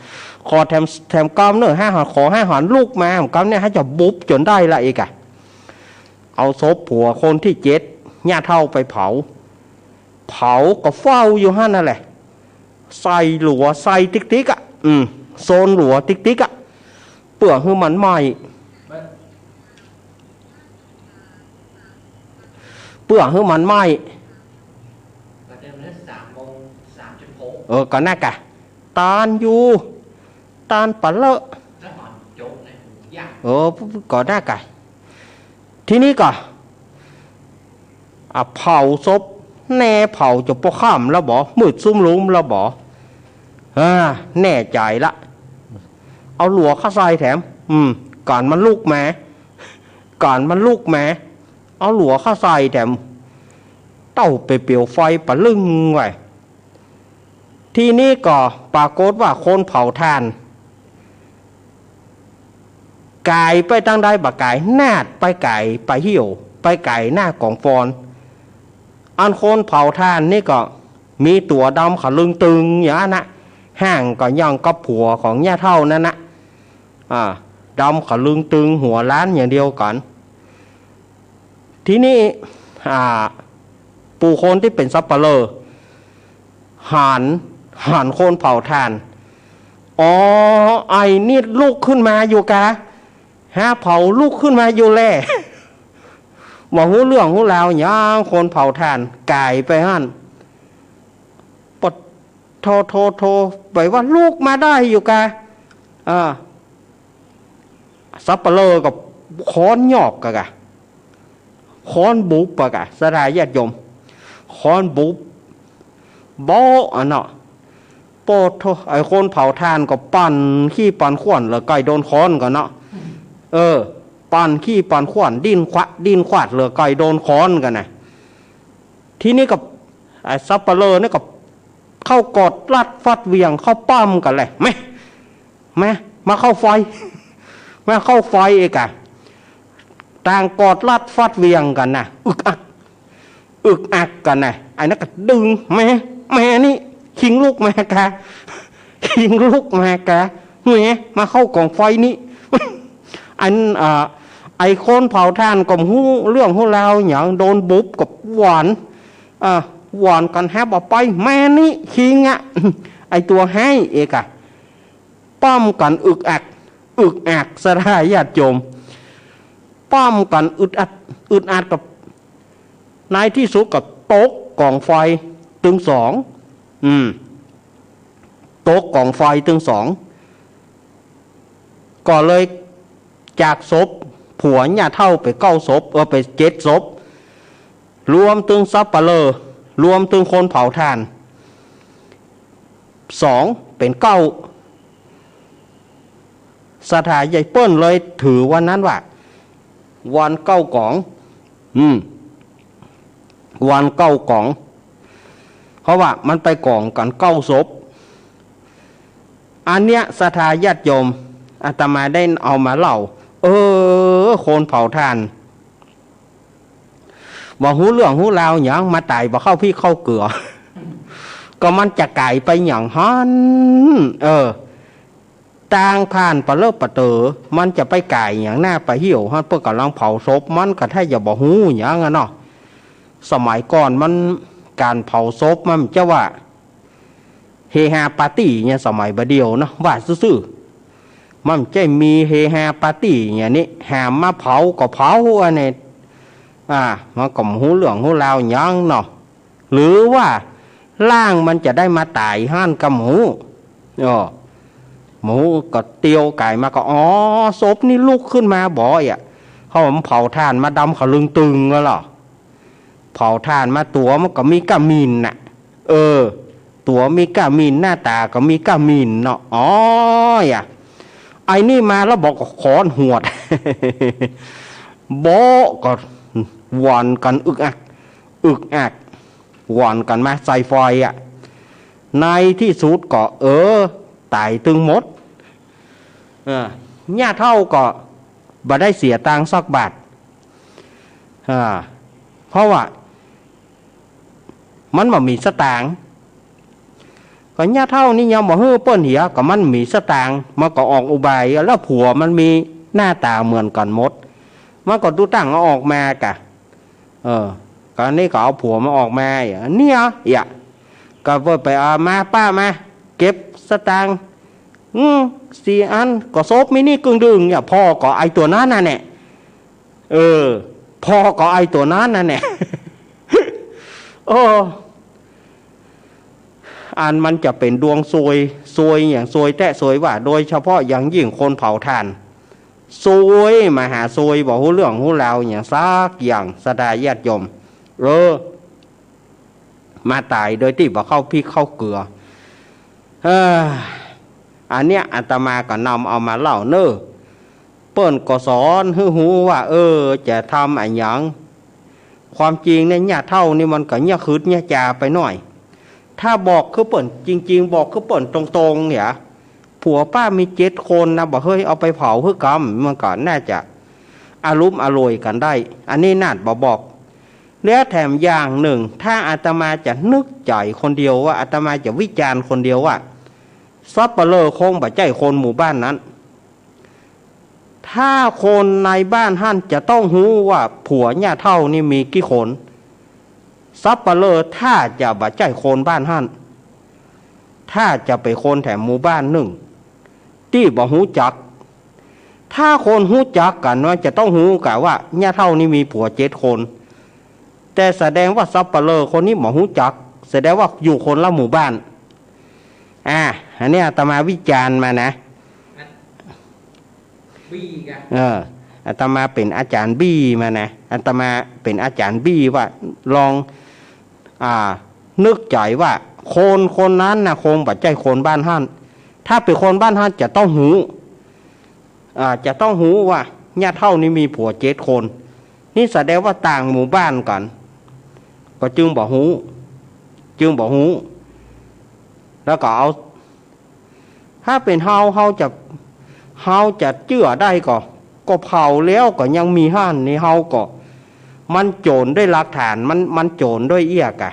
ขอแถม แถมกำเนอะ หาหอน ขอหาหอนลุกมา กำเนี่ยหาจะบุบจ๋นได้ละอีกก่ะ เอาศพผัวคนตี้เจ็ด ญาติเฒ่าไปเผา เผาก็เฝ้าอยู่หั้นนั่นแหละ ใส่หลัว ใส่ติ๊กๆ อะ อืม โซนหลัวติ๊กๆ อะ เปื้อหื้อมันไหม้ เปื้อหื้อมันไหม้ เออ ก็นั่นกะ ตานอยู่ ตานปะเลอะ เออ ก็นั่นกะ ทีนี้ก็ อ่ะ เผาศพ แน่เผาจ๋นปอค่ำแล้วบ่ มืดซุ่มลุมแล้วบ่ อ่า แน่ใจ๋ละ เอาหลัวเข้าใส่แถม อืม กั๋นมันลุกมา กั๋นมันลุกมา เอาหลัวเข้าใส่แถม เต้าไปเปียวไฟปะลึ่งไว้ ทีนี้ก็ปรากฏว่าคนเผาถ่าน ก๋ายไปตางใดบ่ก๋าย นาดไปก๋าย ไปเหี่ยว ไปก๋ายหน้ากองฟอน อันคนเผาถ่านนี่ก็มีตั๋วดำขะลึงตึงอย่างนั้นนะ ห่างก็อย่างกับผัวของญาติเฒ่านั่นนะ อ่า ดำขะลึงตึง หัวล้านอย่างเดียวกั๋น ทีนี้ อ่า ปู่คนตี้เป๋นสัปเหร่อ หัน หันคนเผาถ่าน อ๋อ ไอ้นี่ลุกขึ้นมาอยู่กะ หาเผาลุกขึ้นมาอยู่แล บ่ฮู้เรื่องฮู้ราวหยัง คนเผาถ่านก๋ายไปหั้น ปะโถ โถ โถ ไปว่าลุกมาได้อยู่กะ อ่า สัปเหร่อก็ค้อนหยอกกะกะ ค้อนบุบปะกะ ศรัทธาญาติโยม ค้อนบุบ โบ๊ะอะเนาะ ปะโถ ไอ้คนเผาถ่านก็ปั่นขี้ปั่นข่วนเหลือใก้โดนค้อนก่อนเนาะ เออ ปั่นขี้ปั่นข่วน ดิ้นขวาด ดิ้นขวาดเหลือใก้โดนค้อนก่อนนะ ทีนี้ก็ ไอ้สัปเหร่อนี่ก็เข้ากอดรัดฟัดเหวี่ยง เข้าป้ำกั๋นแหละ แม่ แม่ มาเข้าไฟ มาเข้าไฟอีกอะ ต่างกอดรัดฟัดเหวี่ยงกั๋นนะ อึกอัก อึกอักกั๋นนะ ไอ้นั่นก็ดึง แม่ แม่นี่ คิงลุกมากะ คิงลุกมากะ แม่ มาเข้ากองไฟนี่ อัน อ่า ไอ้คนเผาถ่านก็บ่ฮู้เรื่องฮู้ราวหยัง โดนบุบก็หวอน อ่า หวอนกั๋นแฮบออกไป แม่นี่ คิงอะ ไอ้ตั๋วฮ้ายอีกอะ ป้ำกั๋นอึกอัก อึกอัก ศรัทธาญาติโยม ป้ำกั๋นอึดอัด อึดอัดก็ ในตี้สุดก็ตกก๋องไฟตึงสอง อืม ตกก๋องไฟตึงสอง ก็เลยจากศพผัวญาติเฒ่าไปเก้าศพ เออ ไปเจ็ดศพ รวมตึงสัปเหร่อ รวมตึงคนเผาถ่าน สองเป๋นเก้า ศรัทธาญาติเปิ้นเลยถือวันนั้นว่า วันเก้าก๋อง อืม วันเก้ากอง เพราะว่ามันไปกองกั๋นเก้าศพ อันเนี้ยศรัทธาญาติโยม อาตมาได้เอามาเล่า เออ คนเผาถ่าน บ่ฮู้เรื่องฮู้ราวหยัง มาต๋ายบ่เข้าพริกเข้าเกลือ ก็มันจะก๋ายไปหยังหั้น เออ ตางผ่านปะเลอะปะเต๋อ มันจะไปก๋ายหยังหน้าปะเหี่ยวหั้น เปิ้นก่ำลังเผาศพ มันก็ถ้าจะบ่ฮู้หยังอะเนาะ สมัยก่อนมัน ก๋านเผาศพมันจะว่า เฮฮาปาร์ตี้เนี่ย สมัยบ่าเดี่ยวเนาะ ว่าซื่อๆ มันจะมีเฮฮาปาร์ตี้เนี่ยนี่ หามมาเผาก็เผา อันนี้ อ่า มันก็บ่ฮู้เรื่องฮู้ราวหยังเนาะ หรือว่าร่างมันจะได้มาต๋ายหั้นก็บ่ฮู้ เออ บ่ฮู้ ก็เตียวก๋ายมาก็ อ๋อ ศพนี่ลุกขึ้นมาบ่อยอะ เพราะมันเผาถ่านมาดำขะลึงตึงแล้วเหรอ เผาถ่านมาตั๋วมันก็มีก้าหมิ่นน่ะ เออ ตั๋วมีก้าหมิ่น หน้าต๋าก็มีก้าหมิ่นเนาะ อ๋อ อะ ไอ้นี่มาแล้วบ่าก็ขอนหวด โบ๊ะก็หว่อนกั๋นอึกอัก อึกอัก หว่อนกั๋นมาใส่ไฟอะ ในตี้สุดก็ เออ ต๋ายตึงหมด เออ ญาติเฒ่าก็บ่ได้เสียตังค์สักบาท อ่า เพราะว่า มันบ่มีสตางค์ ก็ญาติเฒ่านี่ยังบ่หื้อเปิ้นเหีย ก็มันมีสตางค์ มันก็ออกอุบาย แล้วผัวมันมีหน้าต๋าเหมือนกั๋นหมด มันก็ดูตั้งเอาออกมากะ เออ ก็อันนี้ก็เอาผัวมันออกมา เนี่ย เหีย ก็เปิ้นไปเอามา ป้ามา เก็บสตางค์ อืม สี่อัน ก็ศพมีนี่กึ่งดึงเนี่ย ผ่อก็ไอ้ตั๋วนั้นน่ะแหละ เออ ผ่อก็ไอ้ตั๋วนั้นน่ะแหละ โอ้ อันมันจะเป๋นดวงซวย ซวยอย่างซวยแต๊ซวยว่า โดยเฉพาะอย่างยิ่งคนเผาถ่าน ซวยมหาซวย บ่ฮู้เรื่องฮู้ราวหยังสักอย่าง ศรัทธาญาติโยม เออ มาต๋ายโดยตี้บ่เข้าพริกเข้าเกลือ เออ อันเนี้ยอาตมาก็นำเอามาเล่าเน่อ เปิ้นก็สอนหื้อฮู้ว่า เออ จะทำอะหยัง ความจริงเนี่ย ญาติเฒ่านี่มันก็เยียะขึดเยียะจาไปหน่อย ถ้าบอกคือเปิ้นจริงๆ บอกคือเปิ้นตรงๆ เนี่ย ผัวป้ามีเจ็ดคนนะ บ่าเฮ้ย เอาไปเผาหื้อกำ มันก็น่าจะอะลุ้มอล่วยกั๋นได้ อันนี้นาดบ่บอก แล้วแถมอย่างนึ่ง ถ้าอาตมาจะนึกใจ๋คนเดียวว่า อาตมาจะวิจารณ์คนเดียวว่า สัปเหร่อคงบ่ใจ้คนหมู่บ้านนั้น ถ้าคนในบ้านหั้นจะต้องฮู้ว่าผัวญาติเฒ่านี่มีกี่คน สัปเหร่อถ้าจะบ่ใจ้คนบ้านหั้น ถ้าจะเป๋นคนแถมหมู่บ้านนึ่ง ตี้บ่ฮู้จัก ถ้าคนฮู้จักกั๋นว่าจะต้องฮู้กะว่าญาติเฒ่านี่มีผัวเจ็ดคน แต่แสดงว่าสัปเหร่อคนนี้บ่ฮู้จัก แสดงว่าอยู่คนละหมู่บ้าน อ่า อันนี้อาตมาวิจารณ์มานะ เออ อาตมาเป๋นอาจ๋ารย์บี้มานะ อาตมาเป๋นอาจ๋ารย์บี้ว่า ลอง อ่า นึกใจ๋ว่า คนคนนั้นนะคงบ่ใจ้คนบ้านหั้น ถ้าเป๋นคนบ้านหั้นจะต้องฮู้ อ่า จะต้องฮู้ว่าญาติเฒ่านี่มีผัวเจ็ดคน นี่แสดงว่าต่างหมู่บ้านกั๋น ก็จึงบ่ฮู้ จึงบ่ฮู้ แล้วก็เอา ถ้าเป๋นเฮา เฮาจะ เฮาจะเจื้อได้ก็ ก็เผาแล้วก็ยังมีหั้นนี่ เฮาก็ มันโจ๋นด้วยหลักฐาน มัน มันโจ๋นด้วยเอี้ยกะ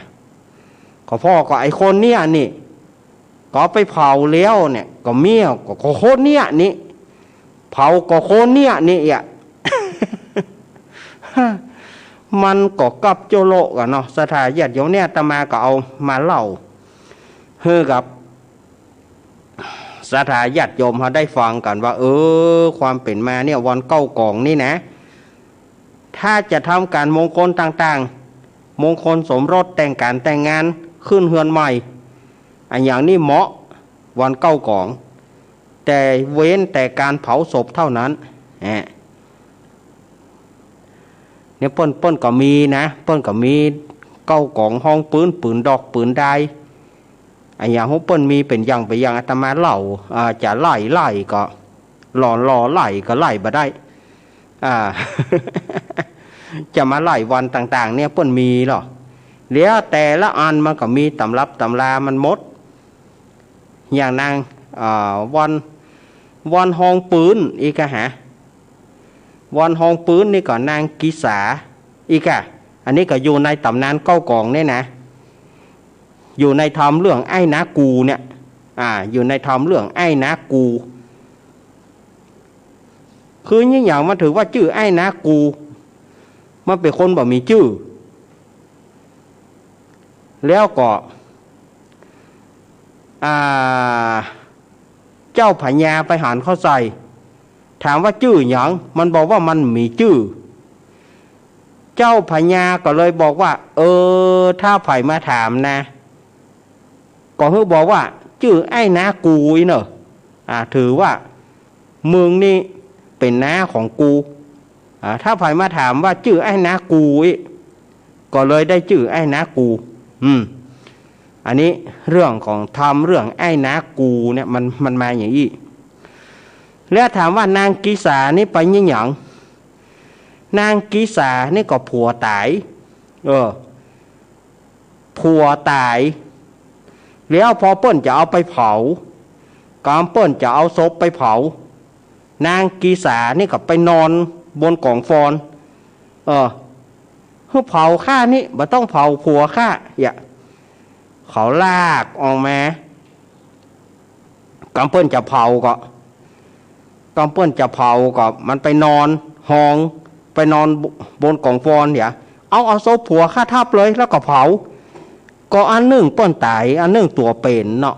ก็ผ่อก็ไอ้คนเนี้ยนี่ ก็ไปเผาแล้วเนี่ย ก็เมียก็ ก็คนเนี้ยนี่ เผาก็คนเนี้ยนี่อะ มันก็กับโจโลกั๋นเนาะ ศรัทธาญาติโยม เนี่ยอาตมาก็เอามาเล่า หื้อกับ ศรัทธาญาติโยมเฮาได้ฟังกั๋นว่า เออ ความเป๋นมาเนี่ย วันเก้ากองนี่นะ ถ้าจะทำก๋านมงคลต่างๆ มงคลสมรส แต่งก๋านแต่งงาน ขึ้นเฮือนใหม่ อะหยังนี่เหมาะ วันเก้ากอง แต่เว้นแต่ก๋านเผาศพเท่านั้น แหะ เนี่ยเปิ้น เปิ้นก็มีนะ เปิ้นก็มีเก้ากอง ฮองปื๊น ปืนดอก ปืนดาย อะหยังของเปิ้นมีเป๋นอย่างเป๋นอย่าง อาตมาเล่า อ่า จะไล่ไล่ก็ หล่อหล่อไล่ก็ไล่บ่ได้ อ่า จะมาไล่วันต่างๆ เนี่ยเปิ้นมีเหรอ แล้วแต่ละอันมันก็มีต๋ำรับต๋ำรามันหมด อย่างนาง เอ่อ วัน วันฮองปืนอีกอะฮะ วันฮองปืนนี่ก็นางกิสาอีกอะ อันนี้ก็อยู่ในต๋ำนานเก๊ากองเนี่ยนะ อยู่ในธรรมเรื่องไอ้นากูเนี่ย อ่า อยู่ในธรรมเรื่องไอ้นากู คือเนี่ยอย่างมันถือว่าจื้อไอ้นากู มันเป๋นคนบ่มีจื้อ แล้วก็ อ่า เจ้าพญาไปหันเข้าใส่ ถามว่าจื้อหยัง มันบอกว่ามันมีจื้อ เจ้าพญาก็เลยบอกว่า เออ ถ้าใผมาถามนะ ก็หื้อบอกว่า จื้อไอ้นากูอี้เน่อ อ่า ถือว่า มึงนี่เป๋นน้าของกู อ่า ถ้าใผมาถามว่าจื้อไอ้นากูอี้ ก็เลยได้จื้อไอ้นากู อืม อันนี้เรื่องของธรรมเรื่องไอ้นากูเนี่ยมัน มันมาอย่างอี้ แล้วถามว่านางกิสานี่ไปเนี่ยหยัง นางกิสานี่ก็ผัวต๋าย เออ ผัวต๋าย แล้วพอเปิ้นจะเอาไปเผา กำเปิ้นจะเอาศพไปเผา นางกิสานี่ก็ไปนอนบนก๋องฟอน เออ หื้อเผาข้านี่ บ่ต้องเผาผัวข้า เยียะ เขาลากออกมา กำเปิ้นจะเผาก็ กำเปิ้นจะเผาก็ มันไปนอนฮอง ไปนอนบนก๋องฟอน เยียะ เอา เอาศพผัวข้าทับเลย แล้วก็เผา ก็อันนึ่งเปิ้นต๋าย อันนึ่งตั๋วเป๋นเนาะ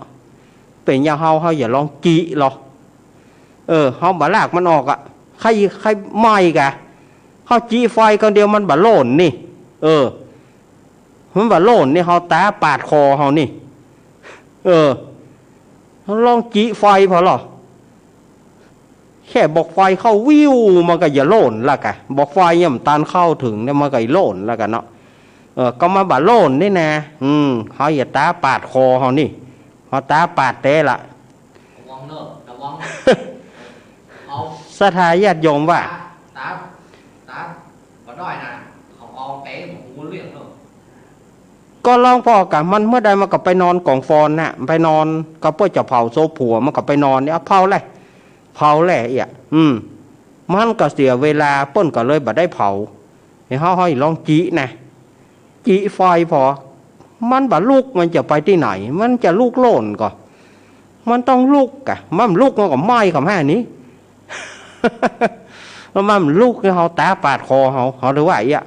เป๋นอย่างเฮา เฮาอย่าลองจิลอ เออ เฮาบ่ลากมันออกอะ ใค่ ใค่ไหม้กะ เฮาจิไฟก้อนเดียวมันบ่โล่นนี่ เออ มันบ่โล่นนี่ เฮาต๋าปาดคอเฮานี่ เออ เฮาลองจิไฟผ่อลอ แค่บอกไฟเข้าวิว มันก็อย่าโล่นละกะ บอกไฟยังบ่ตันเข้าเถิงเนี่ย มันก็โล่นละกะเนาะ เออ ก็มันบ่โล่นนี่นะ อืม เฮาอย่าต๋าปาดคอเฮานี่ เฮาต๋าปาดแต๊ละ ระวังเนอะ ระวัง เอา ศรัทธาญาติโยมว่า ต๋า ต๋า ต๋า บ่ได้นะ เขาเอาเต๋ บ่ฮู้เรื่องเนอะ ก็ลองผ่อกะ มันเมื่อใดมันก็ไปนอนก๋องฟอนน่ะ ไปนอน ก็เปิ้นจะเผาศพผัว มันก็ไปนอนเนี่ย เผาแหละ เผาแหละเยียะ อืม มันก็เสียเวลา เปิ้นก็เลยบ่ได้เผา ไอ้เฮา เฮาลองจินะ จิไฟผ่อ มันบ่ลุก มันจะไปตี้ไหน มันจะลุกโล่นก็ มันต้องลุกกะ มันบ่ลุกมันก็ไหม้กำแหนี่ มันบ่ลุกเนี่ย เฮาต๋าปาดคอเฮา เฮาถือว่าเยียะ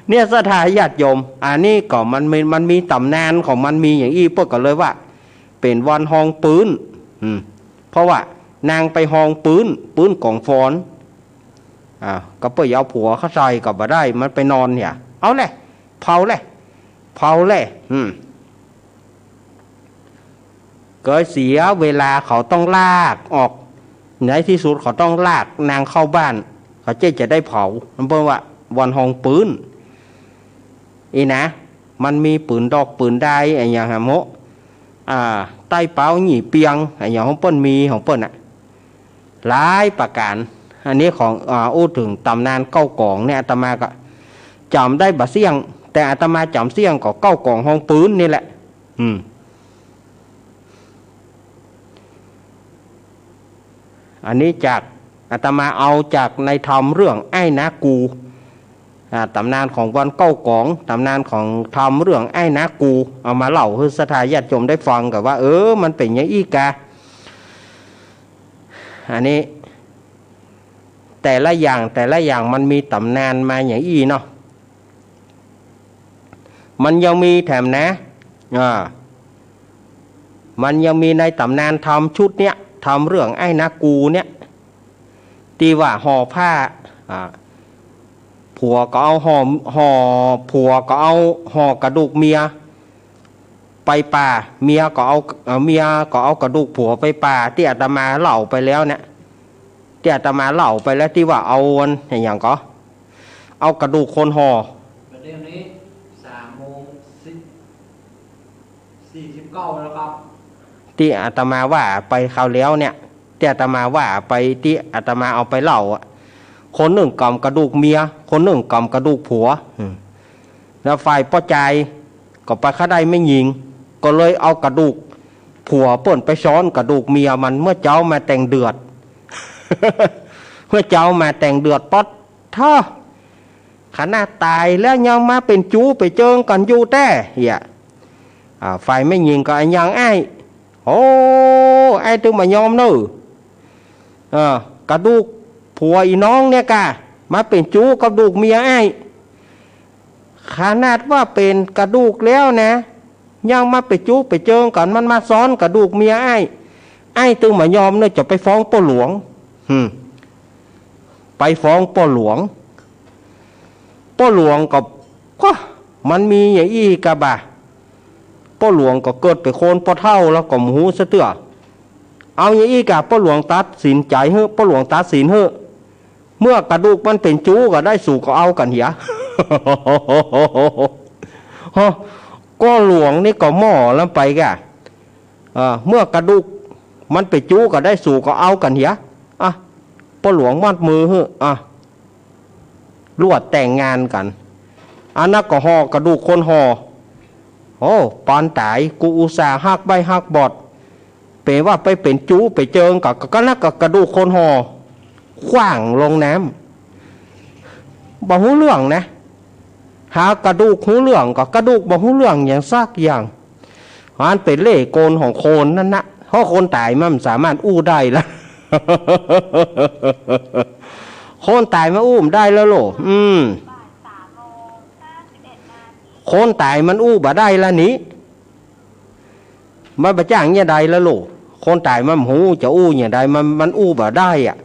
เนี่ยศรัทธาญาติโยม อันนี้ก็มันมี มันมีต๋ำนานของมันมีอย่างอี้ เปิ้นก็เลยว่า เป๋นวันฮองปืน อืม เพราะว่านางไปฮองปืน ปืนก๋องฟอน อ่า ก็เปิ้นเอาผัวเข้าใส่ก็บ่ได้ มันไปนอนเนี่ย เอาแหละ เผาแหละ เผาแหละ อืม ก็เสียเวลา เขาต้องลากออก ในตี้สุดเขาต้องลากนางเข้าบ้าน เขาเจ๊จะได้เผา มันเปิ้นว่าวันฮองปืน อี้นะ มันมีปืนดอกปืนดายอะหยังหาโมะ อ่า ใต้เป๊าหยี่เปียงอะหยังของเปิ้นมีของเปิ้นน่ะ หลายประก๋าน อันนี้ของ อ่า อู้เถิงต๋ำนานเก๊ากองเนี่ย อาตมาก็จ๋ำได้บ่เสี้ยง แต่อาตมาจ๋ำเสี้ยงก็เก๊ากองฮองปืนนี่แหละ อืม อันนี้จาก อาตมาเอาจากในธรรมเรื่องไอ้นากู อ่า ต๋ำนานของวันเก๊ากอง ต๋ำนานของธรรมเรื่องไอ้นากู เอามาเล่าหื้อศรัทธาญาติโยมได้ฟังกะว่า เออ มันเป๋นอย่างอี้กะ อันนี้ แต่ละอย่าง แต่ละอย่างมันมีต๋ำนานมาอย่างอี้เนาะ มันยังมีแถมนะ อ่า มันยังมีในต๋ำนานธรรมชุดเนี้ย ธรรมเรื่องไอ้นากูเนี่ย ตี้ว่าห่อผ้า อ่า ผัวก็เอาห่อ ห่อ ผัวก็เอาห่อกระดูกเมียไปป่า เมียก็เอา เอ่อ เมียก็เอากระดูกผัวไปป่า ตี้อาตมาเล่าไปแล้วเนี่ย ตี้อาตมาเล่าไปแล้ว ตี้ว่าเอาอันอะหยังก็ เอากระดูกคนห่อ ประเดี๋ยวนี้สามโมงสิบ สี่สิบเก้าแล้วครับ ตี้อาตมาว่าไปคราวแล้วเนี่ย ตี้อาตมาว่าไป ตี้อาตมาเอาไปเล่าอะ คนนึ่งก๋ำกระดูกเมีย คนนึ่งก๋ำกระดูกผัว อืม แล้วฝ่ายป้อจายก็ไปเข้าได้แม่ญิง ก็เลยเอากระดูกผัวเปิ้นไปซ้อนกระดูกเมียมัน เมื่อเจ๊ามาแต่งเดือด เมื่อเจ๊ามาแต่งเดือด ป๊อดเท้อ ขนาดต๋ายแล้วยังมาเป๋นจู๊เป๋นเจิงกั๋นอยู่แต๊เหีย อ่า ฝ่ายแม่ญิงก็อะหยังอ้าย โอ้ อ้ายตึงบ่ยอมเน่อ เออ กระดูกผัวอี่น้องเนี่ยก่ะ มาเป๋นจู๊กับกระดูกเมียอ้าย ขนาดว่าเป๋นกระดูกแล้วนะ ยังมาเป๋นจู๊เป๋นเจิงกั๋น มันมาซ้อนกระดูกเมียอ้าย อ้ายตึงบ่ยอมเน่อ จะไปฟ้องป้อหลวง อืม ไปฟ้องป้อหลวง ป้อหลวงก็ ก็ มันมีอย่างอี้กะบ่า ป้อหลวงก็เกิดเป๋นคนป้อเฒ่าแล้วก็บ่ฮู้ซะเตื้อ เอาอย่างอี้กะ ป้อหลวงตัดสินใจ๋เฮอะ ป้อหลวงตัดสินเฮอะ เมื่อกระดูกมันเป๋นจู๊ก็ได้ สูก็เอากั๋นเหีย ฮะ ป้อหลวงนี่ก็หม้อลำไปก่ะ เออ เมื่อกระดูกมันเป๋นจู๊ก็ได้ สูก็เอากั๋นเหีย อ่ะ ป้อหลวงมัดมือเฮอะ อ่ะ ลวดแต่งงานกั๋น อันนั้นก็ห่อกระดูกคนห่อ โอ้ ปานต๋าย กูอุตส่าห์ฮักใบ้ฮักบอด เป๋นว่าไปเป๋นจู๊เป๋นเจิงกั๋น ก็ ก็นั้นก็กระดูกคนห่อ ขว้างลงน้ำ บ่ฮู้เรื่องนะ หากระดูกฮู้เรื่องก็กระดูกบ่ฮู้เรื่องหยังสักอย่าง อันเป๋นเล่ห์กลของคนนั่นนะ เพราะคนต๋ายมันบ่สามารถอู้ได้ละ คนต๋ายมันอู้บ่ได้แล้วโหล่ะ อืม คนต๋ายมันอู้บ่ได้ละนี้ มันบ่จ้างเยียะใดละโหล่ะ คนต๋ายมันบ่ฮู้จะอู้เยียะใด มัน มันอู้บ่ได้อะ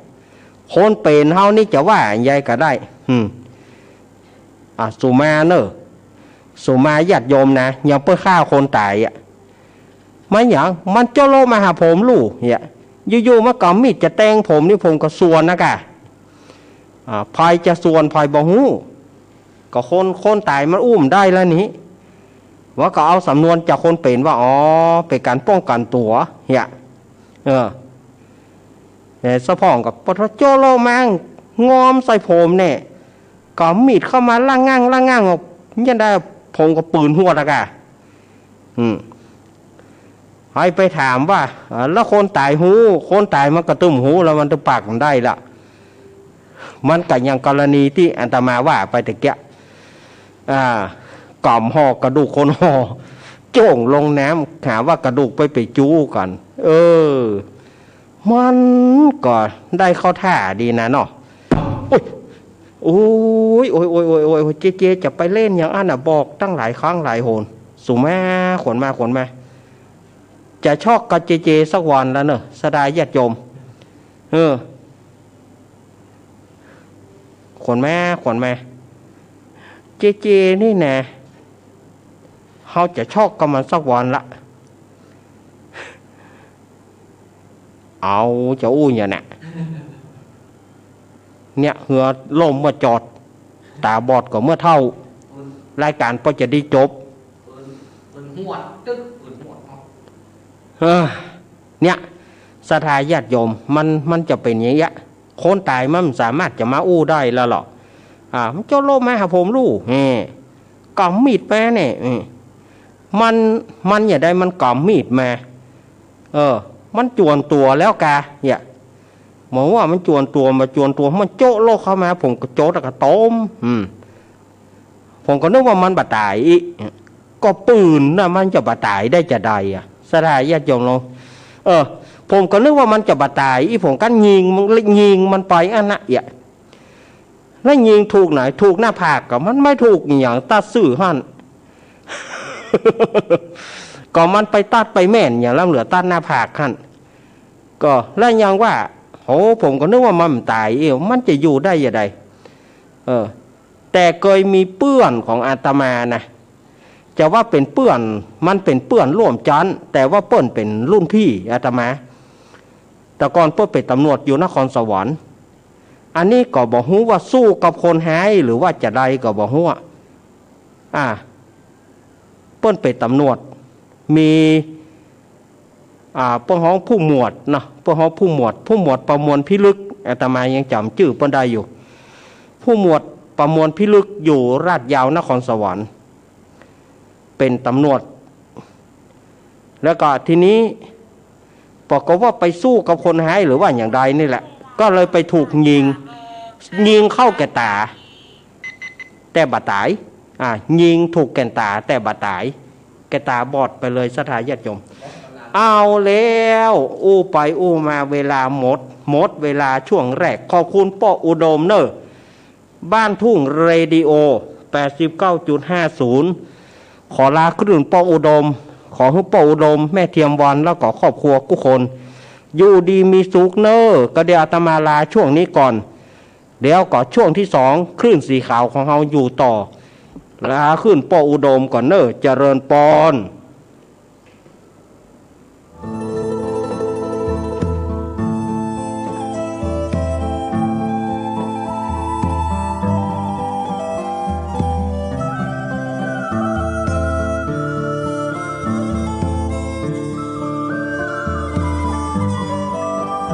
คนเป๋นเฮานี่จะว่าใยก็ได้ อืม อ่ะ สุมาเน่อ สุมาญาติโยมนะ อย่างเปิ้นฆ่าคนต๋ายอะ มันหยัง มันโจ๊ะโลกมาหาผมลู่เนี่ย อยู่ๆ มันก็มีดจะแตงผมนี่ ผมก็ส่วนนะก่ะ อ่า ใผจะส่วนใผบ่ฮู้ ก็คน คนต๋ายมันอู้บ่ได้ละนี้ ว่าก็เอาสำนวนจากคนเป๋นว่า อ๋อ เป๋นก๋านป้องกั๋นตั๋วเนี่ย เออ เออ สะพ่องก็ปะโถโจ๊ะโลกมา งอมใส่ผมเนี่ย ก็มีดเข้ามาละงั่งละงั่งออก เยียะใด ผมก็ปืนหวดอะก่ะ อืม ใผไปถามว่า อ่า แล้วคนต๋ายฮู้ คนต๋ายมันก็ตึมฮู้ แล้วมันตึมปากมันได้ละ มันก็อย่างกรณีตี้อาตมาว่าไปตะเกียะ อ่า ก๋ำห่อกระดูกคนห่อ โจ้งลงน้ำ หาว่ากระดูกไปเป๋นจู๊กั๋น เออ มันก็ได้เข้าท่าดีนะเนาะ โอ๊ย โอ๊ย โอ๊ย เจเจ จะไปเล่นอย่างอั้นน่ะ บอกตั้งหลายครั้งหลายหน สุมา ขวัญมา ขวัญมา จะชอกกับเจเจสักวันแล้วเน่อ ศรัทธาญาติโยม เออ ขวัญมา ขวัญมา เจเจนี่นะ เฮาจะชอกกับมันสักวันละ เอา จะอู้เยียะน่ะ เนี่ย เฮือล่มเมื่อจอด ต๋าบอดก็เมื่อเฒ่า รายก๋านก็จะได้จบ เออ เนี่ย ศรัทธาญาติโยม มัน มันจะเป๋นอย่างเงี้ย คนต๋ายมันบ่สามารถจะมาอู้ได้แล้วหรอก อ่า มันโจ๊ะโลกมาหาผมลู่ แหม ก๋ำมีดมาเนี่ย อืม มัน มันอย่างใดมันก๋ำมีดมา เออ มันจวนตั๋วแล้วกา เนี่ย บ่ฮู้ว่ามันจวนตั๋ว บ่จวนตั๋ว มันโจ๊ะโลกเข้ามา ผมก็โจ๊ะแล้วก็ตม อืม ผมก็นึกว่ามันบ่ต๋ายอี้ ก็ปืนน่ะ มันจะบ่ต๋ายได้จาใดอะ ศรัทธาญาติโยมลอง เออ ผมก็นึกว่ามันจะบ่ต๋ายอี้ ผมก็ยิงมัน ยิงมันไปอั้นน่ะ เอียะ แล้วยิงถูกไหน ถูกหน้าผาก ก็มันไม่ถูกหยัง ตัดซื่อหั้น ก็มันไปตัดไปแม่นหยัง แล้วเหลือตัดหน้าผากหั้น ก็แล้วยังว่า โห ผมก็นึกว่ามันบ่ต๋ายอี้ มันจะอยู่ได้จาใด เออ แต่เกยมีเปื้อนของอาตมานะ จะว่าเป๋นเปื้อน มันเป๋นเปื้อนร่วมจั๊น แต่ว่าเปิ้นเป๋นรุ่นพี่อาตมา แต่ก่อนเปิ้นเป๋นต๋ำรวจอยู่นครสวรรค์ อันนี้ก็บ่ฮู้ว่าสู้กับคนฮ้ายหรือว่าจาใดก็บ่ฮู้อะ อ่า เปิ้นเป๋นต๋ำรวจ มี อ่า เปิ้นฮ้องผู้หมวดเนาะ เปิ้นฮ้องผู้หมวด ผู้หมวดประมวลพิลึก อาตมายังจ๋ำจื้อเปิ้นได้อยู่ ผู้หมวดประมวลพิลึกอยู่ลาดยาวนครสวรรค์ เป็นตำรวจ แล้วก็ทีนี้ปรากฏว่าไปสู้กับคนฮ้ายหรือว่าอย่างใดนี่แหละ ก็เลยไปถูกยิง ยิงเข้าแก่ต๋า แต่บ่ต๋าย อ่า ยิงถูกแก่นต๋าแต่บ่ต๋าย แก่นต๋าบอดไปเลย ศรัทธาญาติโยม เอาแล้ว อู้ไปอู้มาเวลาหมด หมดเวลาช่วงแรก ขอบคุณป้ออุดมเน่อ บ้านทุ่งเรดิโอ แปดสิบเก้าจุดห้าศูนย์ ขอลาคลื่นป้ออุดม ขอหื้อป้ออุดม แม่เทียมวรรณ แล้วก็ครอบครัวกู้คน อยู่ดีมีสุขเน่อ ก็เดี๋ยวอาตมาลาช่วงนี้ก่อน เดี๋ยวก็ช่วงที่สอง คลื่นสีขาวของเฮาอยู่ต่อ ลาคลื่นป้ออุดมก่อนเน่อ เจริญปอน